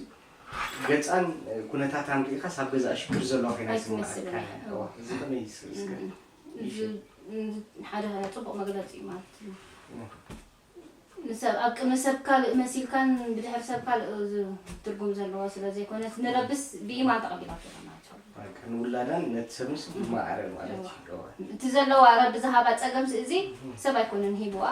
ገጻን ኩነታታን ርኢኻስ ኣብ ገዛኣ ሽግር ዘለዋ ኮይና ኣይትመስልን ይስምዓካ። እያ። እዋ፣ እዚ ከመይ ይስ-፣ ይስከ-? እም፣ እዚ፣ እዚ ሓደ ጽቡቕ መግለጺ እዩ ማለት እዩ። እም። ንሰብ፣ ኣብ ቅድሚ ሰብ ካልእ መሲልካን ብድሕሪ ሰብ ካልእ፣ እዚ ትርጉም ዘለዎ ስለ ዘይኮነ፣ ንረብስ ብኢማን ተቐቢላቶ ማለት እዩ። በቃ፣ ንውላዳን ነቲ ሰብንስ ብማዕረ ማለት እዩ። እዋ። እዋ። እቲ ዘለዋ ረቢ ዝሃባ ጸገምስ እዚ እም። ሰብ ኣይኮነን ሂብዋ፣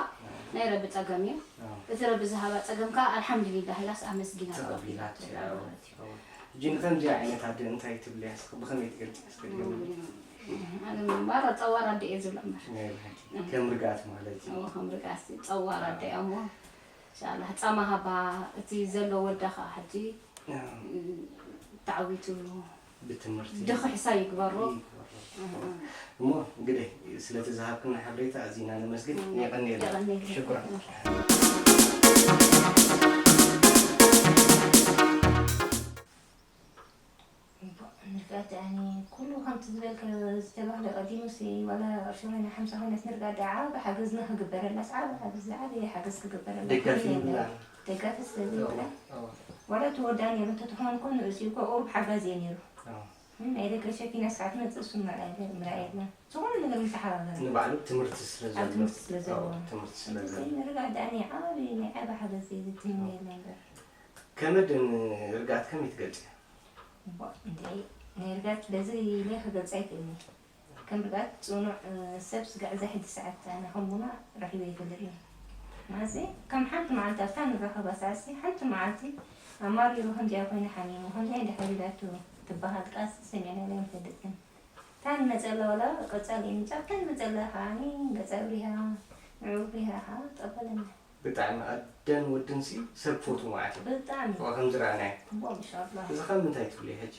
ናይ ረቢ ጸገም እዩ። እዋ። እቲ ረቢ ዝሃባ ጸገም ከኣ ኣልሓምዱሊላህ ኢላስ ኣመስጊና ተቐቢላቶ ተቐቢላቶ እያ። ማለት እዩ። እዋ። ሕጂ ንከምዚኣ ዓይነት ኣደ እንታይ ትብልያ? እስኺ ብኸመይ ትገልጽያ? እስኪ ድገምልኒ። እም፣ ኣነ ማራ ጸዋር ኣደ እየ ዝብላ እምበር። ናይ ብሓቂ። እም። ከም ርግኣት ማለት እዩ። እዎ፣ ከም ርግኣት ጸዋር ኣደ እያ እሞ፣ ኢንሻላህ ጻማ ሃባ፣ እቲ ዘሎ ወዳ ከኣ ሕጂ፣ እም። እም፣ ተዓዊቱ ብትምህርቲ ድኽሕሳ ይግበሮ። ይግበሮ። እም። እሞ እንግዲህ ስለቲ ዝሃብክና ሓበሬታ ኣዚና ነመስግን። እም። የቐንየልና። የቐንየልና። ሽኩራን። እም። ንርጋት፣ ያኒ፣ ኩሉ ከምቲ ዝበልከ፣ ዝተባህለ ቀዲሙሲ፣ ዋላ ቅርሺ ኮይና ሓምሳ ኮይናስ ንርጋት ደኣ ዓቢ ሓገዝና ክግበረላስ፣ ዓቢ ሓገዝ፣ ዝዓበየ ሓገዝ ክግበረላ ደጋፊ ክደልያ ይብላ። ነይሩ። ደጋፊ ስለ ዘይብላ፣ ኣዎ፣ ኣዎ። ዋላ እቲ ወዳ ነይሩ እንተትኾን እኮ ንእሱ እኮ ቁሩብ ሓጋዚ እዩ ነይሩ። ኣዎ። እም፣ ናይ ደገ ሸፊና እስካዕ ትመጽእ እሱ ምርኣይ የለ-፣ ምርኣይ የለን። ዝኾነ ነገር ምተሓባበረ። ንባዕሉ ትምህርቲ ስለ ኣብ ዘለዎ። ትምህርቲ ስለ ኣዎ፣ ዘለዎ። ትምህርቲ ስለ ስለዚ ዘለዎ። ንርጋት ደኣ ናይ ዓቢ፣ ናይ ዓቢ ሓገዝ እዩ ዝትምነየላ እምበር። ከመይ ርግኣት ከመይ ትገልጽያ? እሞ፣ እንዴ፣ ናይ ርግኣት በዚ ኢለ ክገልጻ ኣይክእልን እየ። ከም ርግኣት ጽኑዕ፣ እ፣ ሰብ ስጋዕ እዛ ሕጂ ሰዓት ኣነ ከም ቡና ረኺበ ኣይፈልጥን እየ። ማለትሲ፣ ከም ሓንቲ መዓልቲ ኣብታ ንራኸባ ሰዓትሲ፣ ሓንቲ መዓልቲ ኣማሪሩ ከምዚኣ ኮይና ሓሚሙ፣ ከምዚኣ እንድሕር ኢላቶ ትበሃል ቃልሲ ሰሚዕናላ ኣይንፈልጥን። እታ ንመጸላ ዋላ ቀጻሊ እዩ ምጻእ፣ እታ ንመጸላ ከዓኒ ገጻ ኣብሪሃ፣ ንዕኡ ኣብሪሃ ከኣ ጠበለና። ብጣዕሚ ኣደን ወድንሲ ሰብ ክፈትዉ ማለት እዩ። ብጣዕሚ። እዋ፣ ከም ዝረኣናዮ። እዋ፣ ማሻኣላህ። እዚ ካብ ምንታይ ትብልዮ ሕጂ?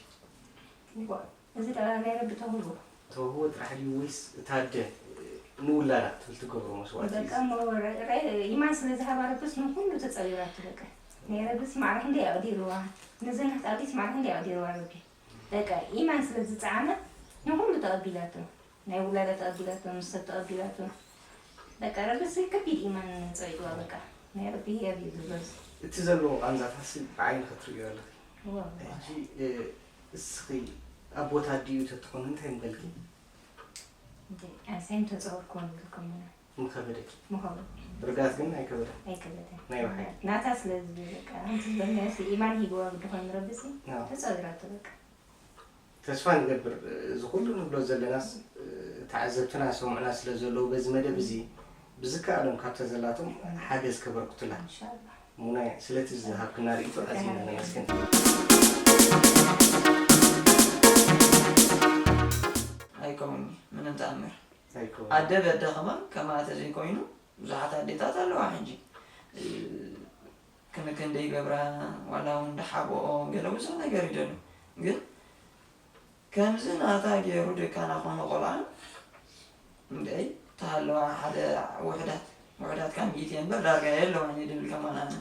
እዋ፣ እዚ ደኣ ናይ ረቢ ተውህቦ። ተውህቦ ጥራሕ ድዩ ወይስ እታ ኣደ ንውላዳ ክትብል ትገብሮ መስዋእቲ እዩ? በቃ እሞ ረ-፣ ረ-፣ ኢማን ስለ ዝሃባ ረብስ ንኹሉ ተጸዊራቶ በቃ። ናይ ረብስ ማዕረ ክንደይ ኣቕዲርዋ። ንዝናህ ጣቢስ ማዕረ ክንደይ ኣቕዲርዋ ረቢ። በቃ ኢማን ስለ ዝጸዓና ንኹሉ ተቐቢላቶ። ናይ ውላዳ ተቐቢላቶ፣ ምስ ሰብ ተቐቢላቶ። በቃ ረብስ ከቢድ ኢማን ጸዊዕዋ በቃ። ናይ ረቢ ህያብ እዩ ዝብሎ እዚ። እቲ ዘለዎ ቃንዛታሲ ብዓይንኺ ትርእዮ ኣለኺ። እዋ፣ እዋ። ሕጂ፣ እ፣ እስኺ ኣብ ቦታ ኣዲኡ ተትኾኒ እንታይ ምበልኪ? እንዴ፣ ኣንሳይም ተጸወርኩ ምበልኩም ምና። ምኸበደኪ? ምኸበደ። ርግኣት ግን ኣይከበደን? ኣይከበደን። ናይ ብሓቂ? ናታ ስለ ዝብል በቃ፣ ከምቲ ዝበልናዮሲ ኢማን ሂብዋ ግዲ ኮይኑ ረብሲ፣ ኣዎ። ተጸዊራቶ በቃ። ተስፋ ንገብር፣ እዚ ኩሉ ንብሎ ዘለናስ፣ ተዓዘብትና ሰምዑና ስለ ዘለዉ በዚ መደብ እዚ፣ ብዝከኣሎም ካብታ ዘላቶም ሓገዝ ከበርክቱላ። ኢንሻላህ። ሙናይ፣ ስለቲ ዝሃብክና ርእይቶ ኣዚና ነመስግን። ኣይከውን'ዩ፣ ምንም ተኣምር። ኣይከውን'ዩ። ኣደ በደ ከማን ከማኣ ተዘይኮይኑ፣ ብዙሓት ኣዴታት ኣለዋ ሕጂ። እ፣ ክንክን ደይገብራ፣ ዋላ እውን ደሓብኦ፣ ገለ ብዙሕ ነገር ይደሉ። ግን ከምዚ ናታ ገይሩ ደካና ኮነ ቆልዓ፣ እንድዒ፣ ተሃለዋ ሓደ ውሑዳት፣ ውሑዳት ካብ ሚእቲ እምበር ዳርጋ የለዋን እየ ድብል ከማን ኣነ።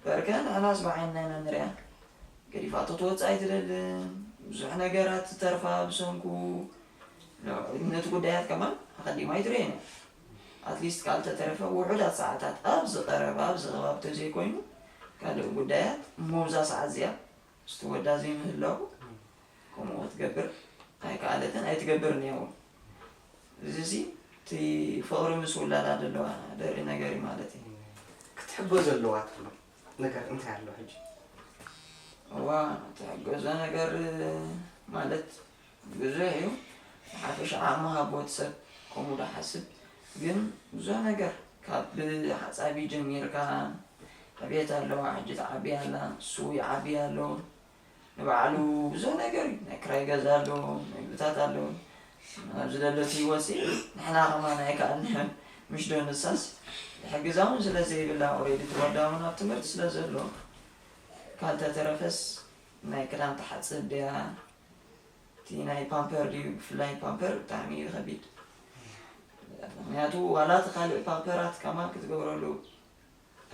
በርከ ንሕናስ ብዓይንና ኢና ንሪኣ። ገዲፋቶ ትወጽእ ኣይትደልን። ብዙሕ ነገራት ትተርፋ ብሰንኩ። ን-፣ ነቲ ጉዳያት ከማን ኣቐዲማ ኣይትርእዮን እያ። ኣትሊስት ካልተተረፈ ውሑዳት ሰዓታት ኣብዚ ቀረባ፣ ኣብዚ ከባቢ ተዘይኮይኑ፣ ካልእ ጉዳያት እሞ ኣብዛ ሰዓት እዚኣ ምስቲ ወዳ ዘይምህላው ከምኡ ክትገብር ኣይከኣለትን፣ ኣይትገብርን እያ እውን። እዚ ሲ እቲ ፍቕሪ ምስ ውላዳ ዘለዋ ደርኢ ነገር እዩ ማለት እዩ። ክትሕጎ ዘለዋ ትብሎ ነገር እንታይ ኣሎ ሕጂ? እዋ፣ ትሕገዞ ነገር ማለት ብዙሕ እዩ። ብሓፈሻ ዓቕሚ ሃቦ እቲ ሰብ ከምኡ ዶ ሓስብ። ግን ብዙሕ ነገር ካብ ሓጻቢ ጀሚርካ ዕብየት ኣለዋ፣ ሕጂ ትዓቢ ኣላ፣ እሱ ይዓቢ ኣሎ። ንባዕሉ ብዙሕ ነገር እዩ። ናይ ክራይ ገዛ ኣሎ፣ ምግብታት ኣሎ። ኣብዚ ደሎ እቲ ህይወት ሲ ንሕና ከማን ኣይከኣልንሕን። ምሽ ዶ ንሳስ ሕግዛውን ስለ ዘይብላ፣ ኦሬዲ እቲ ወዳ እውን ኣብ ትምህርቲ ስለ ዘሎ፣ ካልተተረፈስ ናይ ክዳን ትሓጽብ ድያ? እቲ ናይ ፓምፐር ድዩ? ብፍላይ ፓምፐር ብጣዕሚ እዩ ከቢድ። ምኽንያቱ ዋላ እቲ ካልእ ፓምፐራት ከማን ክትገብረሉ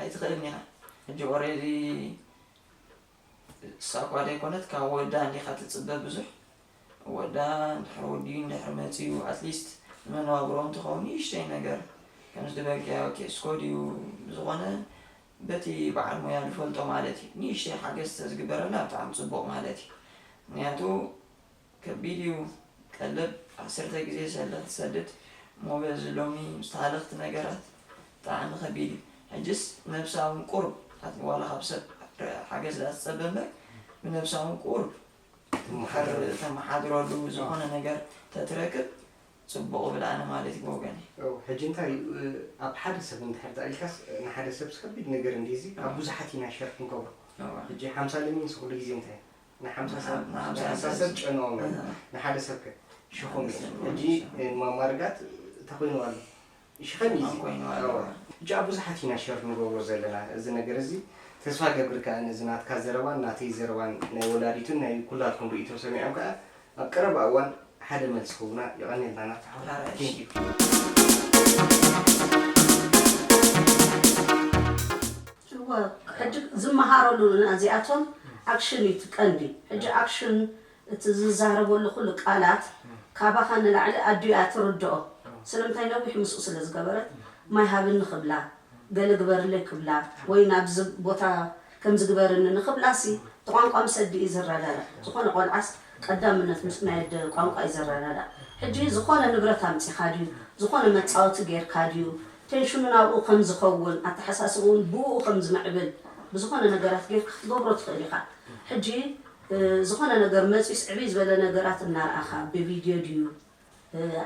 ኣይትኽእልን ኢኻ። ሕጂ ኦሬዲ እሳ እኳ ዘይኮነት ካብ ወዳ እንዲኻ ትፅበ ብዙሕ። ወዳ እንድሕር ወዲኡ እንድሕር መፂኡ ኣትሊስት ንመነባብሮ እንትኸውን ንእሽተይ ነገር ከምዚ ዝበልካዮ ኬስኮ ድዩ ዝኾነ በቲ በዓል ሞያ ዝፈልጦ ማለት እዩ ንእሽተይ ሓገዝ ተዝግበረላ ብጣዕሚ ፅቡቕ ማለት እዩ። ምክንያቱ ከቢድ እዩ። ቀለብ ዓሰርተ ግዜ ሰለ ክትሰድድ እሞ በዚ ሎሚ ምስ ተሃለኽቲ ነገራት ብጣዕሚ ከቢድ እዩ። ሕጅስ ነብሳ እውን ቁሩብ ዋላ ካብ ሰብ ሓገዝ ደኣ ትጸበ እምበር ብነብሳ እውን ቁሩብ ተመሓድረሉ ዝኾነ ነገር ተትረክብ ጽቡቕ እብል ኣነ ማለት እዩ ብወገነይ። ሕጂ እንታይ እዩ ኣብ ሓደ ሰብ እንድሕር ተኣልካስ ንሓደ ሰብ ከቢድ ነገር እንዲዚ ኣብ ብዙሓት ኢና ሸር ክንገብሮ። ሕጂ ሓምሳ ለሚንስ ኩሉ ግዜ እንታይ ንሓምሳ ሰብ ንሓምሳ ሰብ ጨንኦም እዮም። ንሓደ ሰብ ከ ሽኹም እዩ። ሕጂ ማማርጋት ተኮይኑ ኣሎ። ሽኸም እዩ። ሕጂ ኣብ ብዙሓት ኢና ሸር ንገብሮ ዘለና እዚ ነገር እዚ። ተስፋ ገብር ከኣ ነዚ ናትካ ዘረባን ናተይ ዘረባን ናይ ወላዲቱን ናይ ኩላትኩም ርእይቶ ሰሚዖም ከኣ ኣብ ቀረባ እዋን ሓደ መልሲ ክህቡና። የቐንየልና ናትካ ሓወይ። Thank you። እወ፣ ሕጂ ዝመሃረሉ ነዚኣቶም ኣክሽን እዩ እቲ ቀንዲ። ሕጂ ኣክሽን እቲ ዝዛረበሉ ኩሉ ቃላት ካባኻ ንላዕሊ ኣዲኡ እያ ትርድኦ። ስለምንታይ ነዊሕ ምስኡ ስለ ዝገበረት ማይ ሃብኒ ክብላ፣ ገለ ግበርለይ ክብላ፣ ወይ ናብዚ ቦታ ከምዚ ግበርኒ ንክብላሲ እቲ ቋንቋ ምስ ኣዲኡ እዩ ዝረዳዳእ። ዝኾነ ቆልዓስ ቀዳምነት ምስ ናይ ኣደ ቋንቋ እዩ ዝረዳዳእ። ሕጂ ዝኾነ ንብረት ኣምጺኻ ድዩ፣ ዝኾነ መጻወቲ ጌርካ ድዩ፣ ቴንሽኑ ናብኡ ከም ዝኸውን፣ ኣተሓሳስብኡ እውን ብኡ ከም ዝምዕብል ብዝኾነ ነገራት ጌርካ ክትገብሮ ትኽእል ኢኻ። ሕጂ ዝኾነ ነገር መፂኡስ ዕብይ ዝበለ ነገራት እናረኣኻ ብቪድዮ ድዩ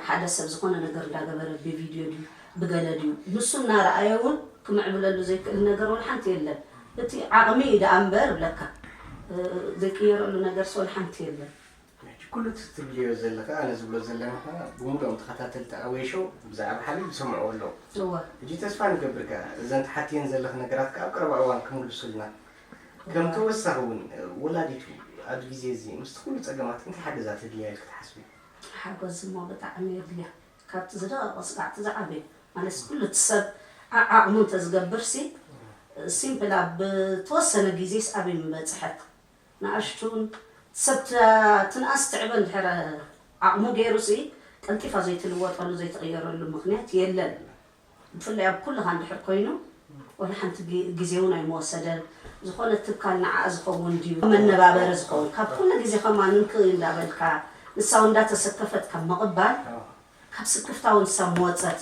ሓደ ሰብ ዝኾነ ነገር እንዳገበረ ብቪድዮ ድዩ ብገለ ድዩ ንሱ እናረኣየ እውን ክምዕብለሉ ዘይክእል ነገር ወላ ሓንቲ የለን። እቲ ዓቕሚ እዩ ደኣ እምበር እብለካ ዘይቅየረሉ ነገርስ ወላ ሓንቲ የለን። ሕጂ ኩሉ እቲ ትብልዮ ዘለኻ ኣነ ዝብሎ ዘለኒ ኸዓ ብምሉኦም ተኸታተልቲ ኣወይ ሾው ብዛዕባ ሓሊብ ይሰምዕዎ ኣለዉ። እወ። ሕጂ ተስፋ ንገብር ከኣ እዘን ትሓትየን ዘለኺ ነገራት ከኣ ኣብ ቀረባ እዋን ክምልሱልና። ከም ተወሳኺ እውን ወላዲቱ ኣብዚ ግዜ እዚ ምስቲ ኩሉ ጸገማት እንታይ ሓገዛ ተድልያ ኢልኪ ትሓስቢ? ሓገዝ እሞ ብጣዕሚ የድልያ። ካብቲ ዝደቐቐ ስጋዕ እቲ ዝዓበየ ማለትስ ኩሉ እቲ ሰብ ዓዓቕሙ እንተዝገብርሲ ሲምፕል ኣብ ተወሰነ ግዜስ ኣበይ ምበጽሐት። ንኣሽቱን ሰብ ትንኣስ ትዕበ እንድሕር ዓቕሙ ገይሩሲ ቀልጢፋ ዘይትልወጠሉ ዘይትቕየረሉ ምኽንያት የለን። ብፍላይ ኣብ ኩልኻ እንድሕር ኮይኑ ወላ ሓንቲ ግዜ እውን ኣይመወሰደን። ዝኾነ ትካል ንዓኣ ዝኸውን ድዩ መነባበሪ ዝኸውን ካብ ኩሉ ግዜ ከማን እንክእ እንዳበልካ ንሳ እውን እንዳተሰከፈት ካብ ምቕባል ካብ ስክፍታ እውን ንሳ ምወፀት።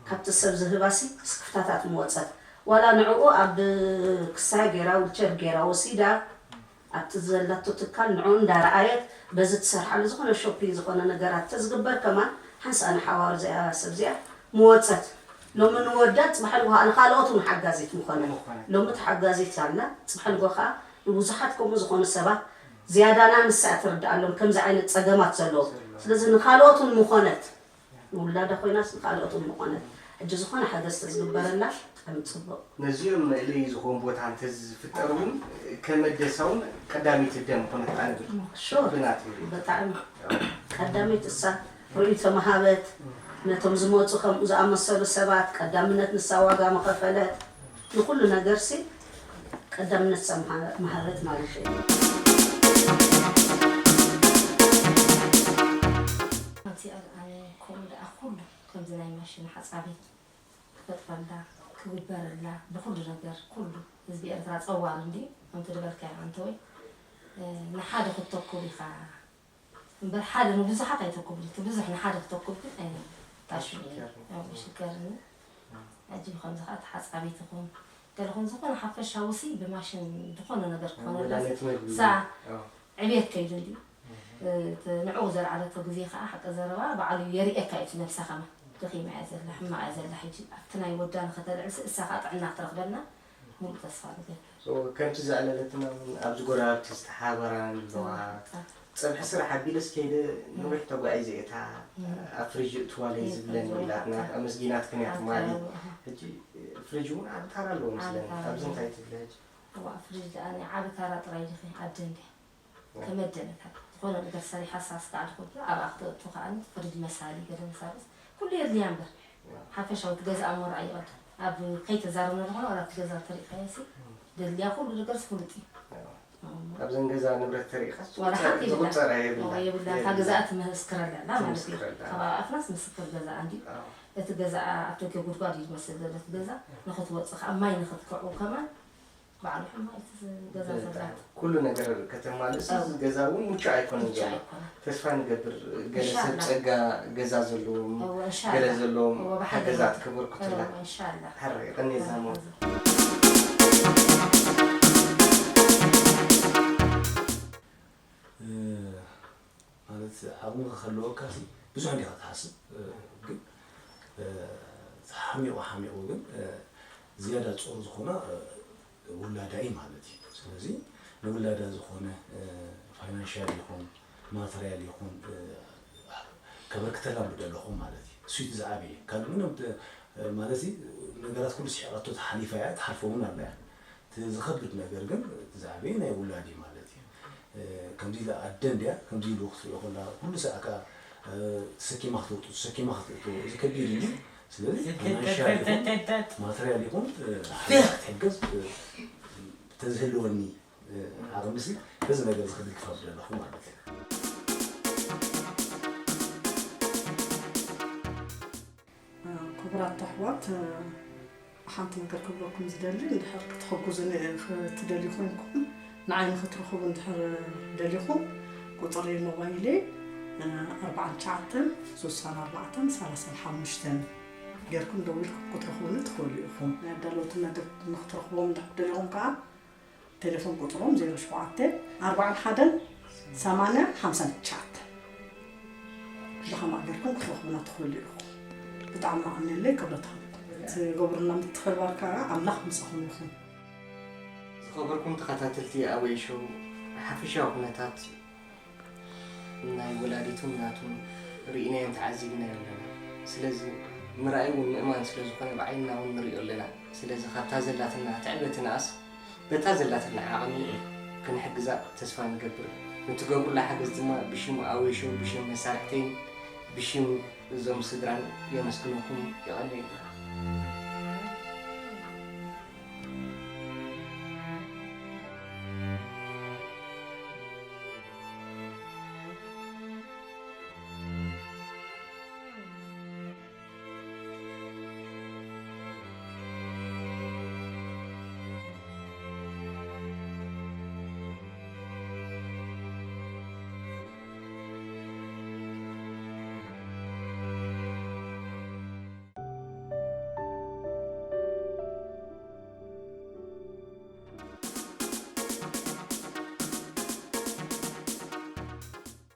ካብቲ ሰብ ዝህባሲ ስክፍታታት ምወፀት። ዋላ ንዕኡ ኣብ ክሳያ ገይራ ዊልቸር ገይራ ወሲዳ ኣብቲ ዘላቶ ትካል ንዕኡ እንዳረኣየት በዚ ትሰርሓሉ ዝኾነ ሾፒንግ ዝኾነ ነገራት ተዝግበር ከማን ሓንሳእ ንሓዋሩ እዚኣ ሰብ እዚኣ ምወፀት። ሎሚ ንወዳ ፅባሕ ንጎ ከዓ ንካልኦት እውን ሓጋዚት ምኾነ። ሎሚ ተሓጋዚት ኣላ ፅባሕ ንጎ ከዓ ንብዙሓት ከምኡ ዝኾኑ ሰባት ዝያዳና ንሳ እያ ትርድኣሎም ከምዚ ዓይነት ፀገማት ዘለዎ። ስለዚ ንካልኦት እውን ምኾነት ንውላዳ ኮይናስ ንካልኦት እውን ምኾነት። ሕጂ ዝኾነ ሓገዝ ተዝግበረላ ብጣዕሚ ፅቡቕ። ነዚኦም መእለዪ ዝኾን ቦታ እንተዝፍጠር እውን ከመደሳ እውን ቀዳሚት እደ ምኾነት ኣነ ብል ሹር ብናተይ ርእይቶ። ብጣዕሚ ቀዳሚት እሳ ርእይቶ ምሃበት ነቶም ዝመፁ ከምኡ ዝኣመሰሉ ሰባት ቀዳምነት ንሳ ዋጋ ምኸፈለት ንኩሉ ነገርሲ ቀዳምነት እሳ ምሃ- ምሃበት ማለት እዩ። ኣቲ ኣነ ከምኡ ደኣ ኩሉ ከምዚ ናይ ማሽን ሓጻቢ ክፈጥረላ ክግበረላ ብኹሉ ነገር ኩሉ ህዝቢ ኤርትራ ጸዋር እንዲ ከምቲ ዝበልካዮ ኣንተ ወይ ንሓደ ክተኩብ ኢኻ እምበር ሓደ ንብዙሓት ኣይተኩብን እቲ ብዙሕ ንሓደ ክተኩብ ግን ኣይታሽን እዩ ሽገርኒ ኣጅቢ ከምዚ ከዓ ተሓጻቢት ይኹን ገለኹን ዝኾነ ሓፈሻዊ ሲ ብማሽን ዝኾነ ነገር ክኾነላ ሳ ዕብየት ከይዱ እንዲ ንዕኡ ዘልዓለቶ ግዜ ከዓ ሓቂ ዘረባ ባዕሉ የርእየካ እዩ ነብሳ ከማ ደኺማ እያ ዘላ ሕማቕ እያ ዘላ ሕጂ ኣብቲ ናይ ወዳ ንኸተልዕል እሳ ከዓ ጥዕና ክትረኽበልና ሙሉእ ተስፋ ንገብር። ከምቲ ዘዕለለትና እውን ኣብዚ ጎረባብቲ ዝተሓበራ ኣለዋ። ፀብሒ ስራሕ ኣቢለስ ከይደ ነዊሕ ተጓዒዘ እታ ኣብ ፍሪጅ እእትዋለይ ዝብለኒ ኢላትና ኣመስጊናትክን እያ ትማሊ። ሕጂ ፍሪጅ እውን ዓቢ ታራ ኣለዎ ምስለኒ። ኣብዚ እንታይ ትብለ ሕጂ? እዋ ፍሪጅ ደኣ ናይ ዓቢ ታራ ጥራይ ዲኺ ዓዲ እንድያ። ከመደነታ ዝኾነ ነገር ሰሪሓ ሳስካ ኣድኹ ኣብኣ ክተእቱ ከኣ ፍርጅ መሳሊ ገለ መሳርስ ኩሉ የድልያ እምበር ሓፈሻዊ ትገዝኣ እሞ ረኣይ ይቐድም ኣብ ከይተዛረብና ዝኾነ ዋላ እቲ ገዛ ተሪእካዮ ሲ ደልያ ኩሉ ነገር ዝፍሉጥ እዩ። ኣብዘን ገዛ ንብረት ተሪኢኻስ ዋላ ሓንቲ የብላ ዝቁፀር የብላ የብላ እታ ገዛኣ ትመስክረላ ኣላ ማለት እዩ። ካብ ኣፍናስ ምስክር ገዛኣ እንዲ እቲ ገዛኣ ኣብ ቶኪዮ ጉድጓድ እዩ ዝመስል ዘሎ እቲ ገዛ። ንክትወፅእ ከዓ ማይ ንክትክዑ ከማን ባዕሉ ሕማ እቲ ገዛ ዘላት ኩሉ ነገር ከተማልእስ እዚ ገዛ እውን ምቹእ ኣይኮነን ዘሎ። ተስፋ ንገብር ገለ ሰብ ጸጋ ገዛ ዘለዎም ገለ ዘለዎም ሓገዛት ክበርክቱላ። ሕራይ ቀኒልና ሞ ማለት ዓቕሚ ከለወካ ብዙሕ እንዲኻ ትሓስብ፣ ግን ሓሚቑ ሓሚቑ ግን ዝያዳ ፁር ዝኾና ውላዳ እዩ ማለት እዩ። ስለዚ ንውላዳ ዝኾነ ፋይናንሻል ይኹን ማተርያል ይኹን ከበርክተላ ምደለኹም ማለት እዩ። እሱ እቲ ዝዓበየ ካልእ ምንም ማለት እዩ። ነገራት ኩሉ ስሒቓቶ ተሓሊፋ እያ፣ ትሓልፎ እውን ኣላ እያ። እቲ ዝኸብድ ነገር ግን እቲ ዝዓበየ ናይ ውላድ እዩ ማለት እዩ። ከምዚ ኢላ ኣደ እንድያ ከምዚ ኢሉ ክትሪኦ ከላ ኩሉ ሳዕ ከዓ ተሰኪማ ክትወጡ ተሰኪማ ክትእትዎ እዚ ከቢድ እዩ። ስለዚ ፋይናንሻል ይኹን ማተርያል ይኹን ሓገዝ ክትሕገዝ ተዝህልወኒ ዓቕምሲ በዚ ነገር እዚ ክድግፋ ዝደለኹ ማለት እዩ። ክቡራት ኣሕዋት፣ ሓንቲ ነገር ክብለኩም ዝደሊ፣ እንድሕር ክትሕግዙኒ ክትደልዩ ኮይንኩም፣ ንዓይ ንክትረኽቡ እንድሕር ደሊኹም፣ ቁፅሪ ሞባይለይ ኣርባዓን ትሽዓተን ስሳን ኣርባዕተን ሰላሳን ሓሙሽተን ጌርኩም ደዊልኩም ክትረኽቡኒ ትኽእሉ ኢኹም። ናይ ኣዳለውቲ መደብ ንክትረኽብዎም እንድሕር ደሊኹም ከዓ፣ ቴሌፎን ቁፅሮም ዜሮ ሸውዓተ ኣርባዓን ሓደን ሰማንያ ሓምሳን ትሽዓተ ብኸምኣ ጌርኩም ክትረኽቡና ትኽእሉ ኢኹም። ብጣዕሚ ኣቐንየለይ ክብረት ሃብኩም። ትገብሩልና ምትሕብባር ከዓ ኣምላኽ ምሳኹም ይኹን። ዝኸበርኩም ተኸታተልቲ ኣወይ ሾው፣ ሓፈሻዊ ኩነታት ናይ ወላዲቱን ናቱን ርኢናዮን ተዓዚብናዮ ኣለና። ስለዚ ምርኣይ እውን ምእማን ስለ ዝኾነ ብዓይንና እውን ንሪኦ ኣለና። ስለዚ ካብታ ዘላትና ትዕበትናኣስ በታ ዘላትና ዓቕሚ ክንሕግዛ ተስፋ ንገብር። ንትገብሩላ ሓገዝ ድማ ብሽም ኣወይ ሾው፣ ብሽም መሳርሕተይን ብሽም እዞም ስድራን የመስግነኩም። የቐንየልና።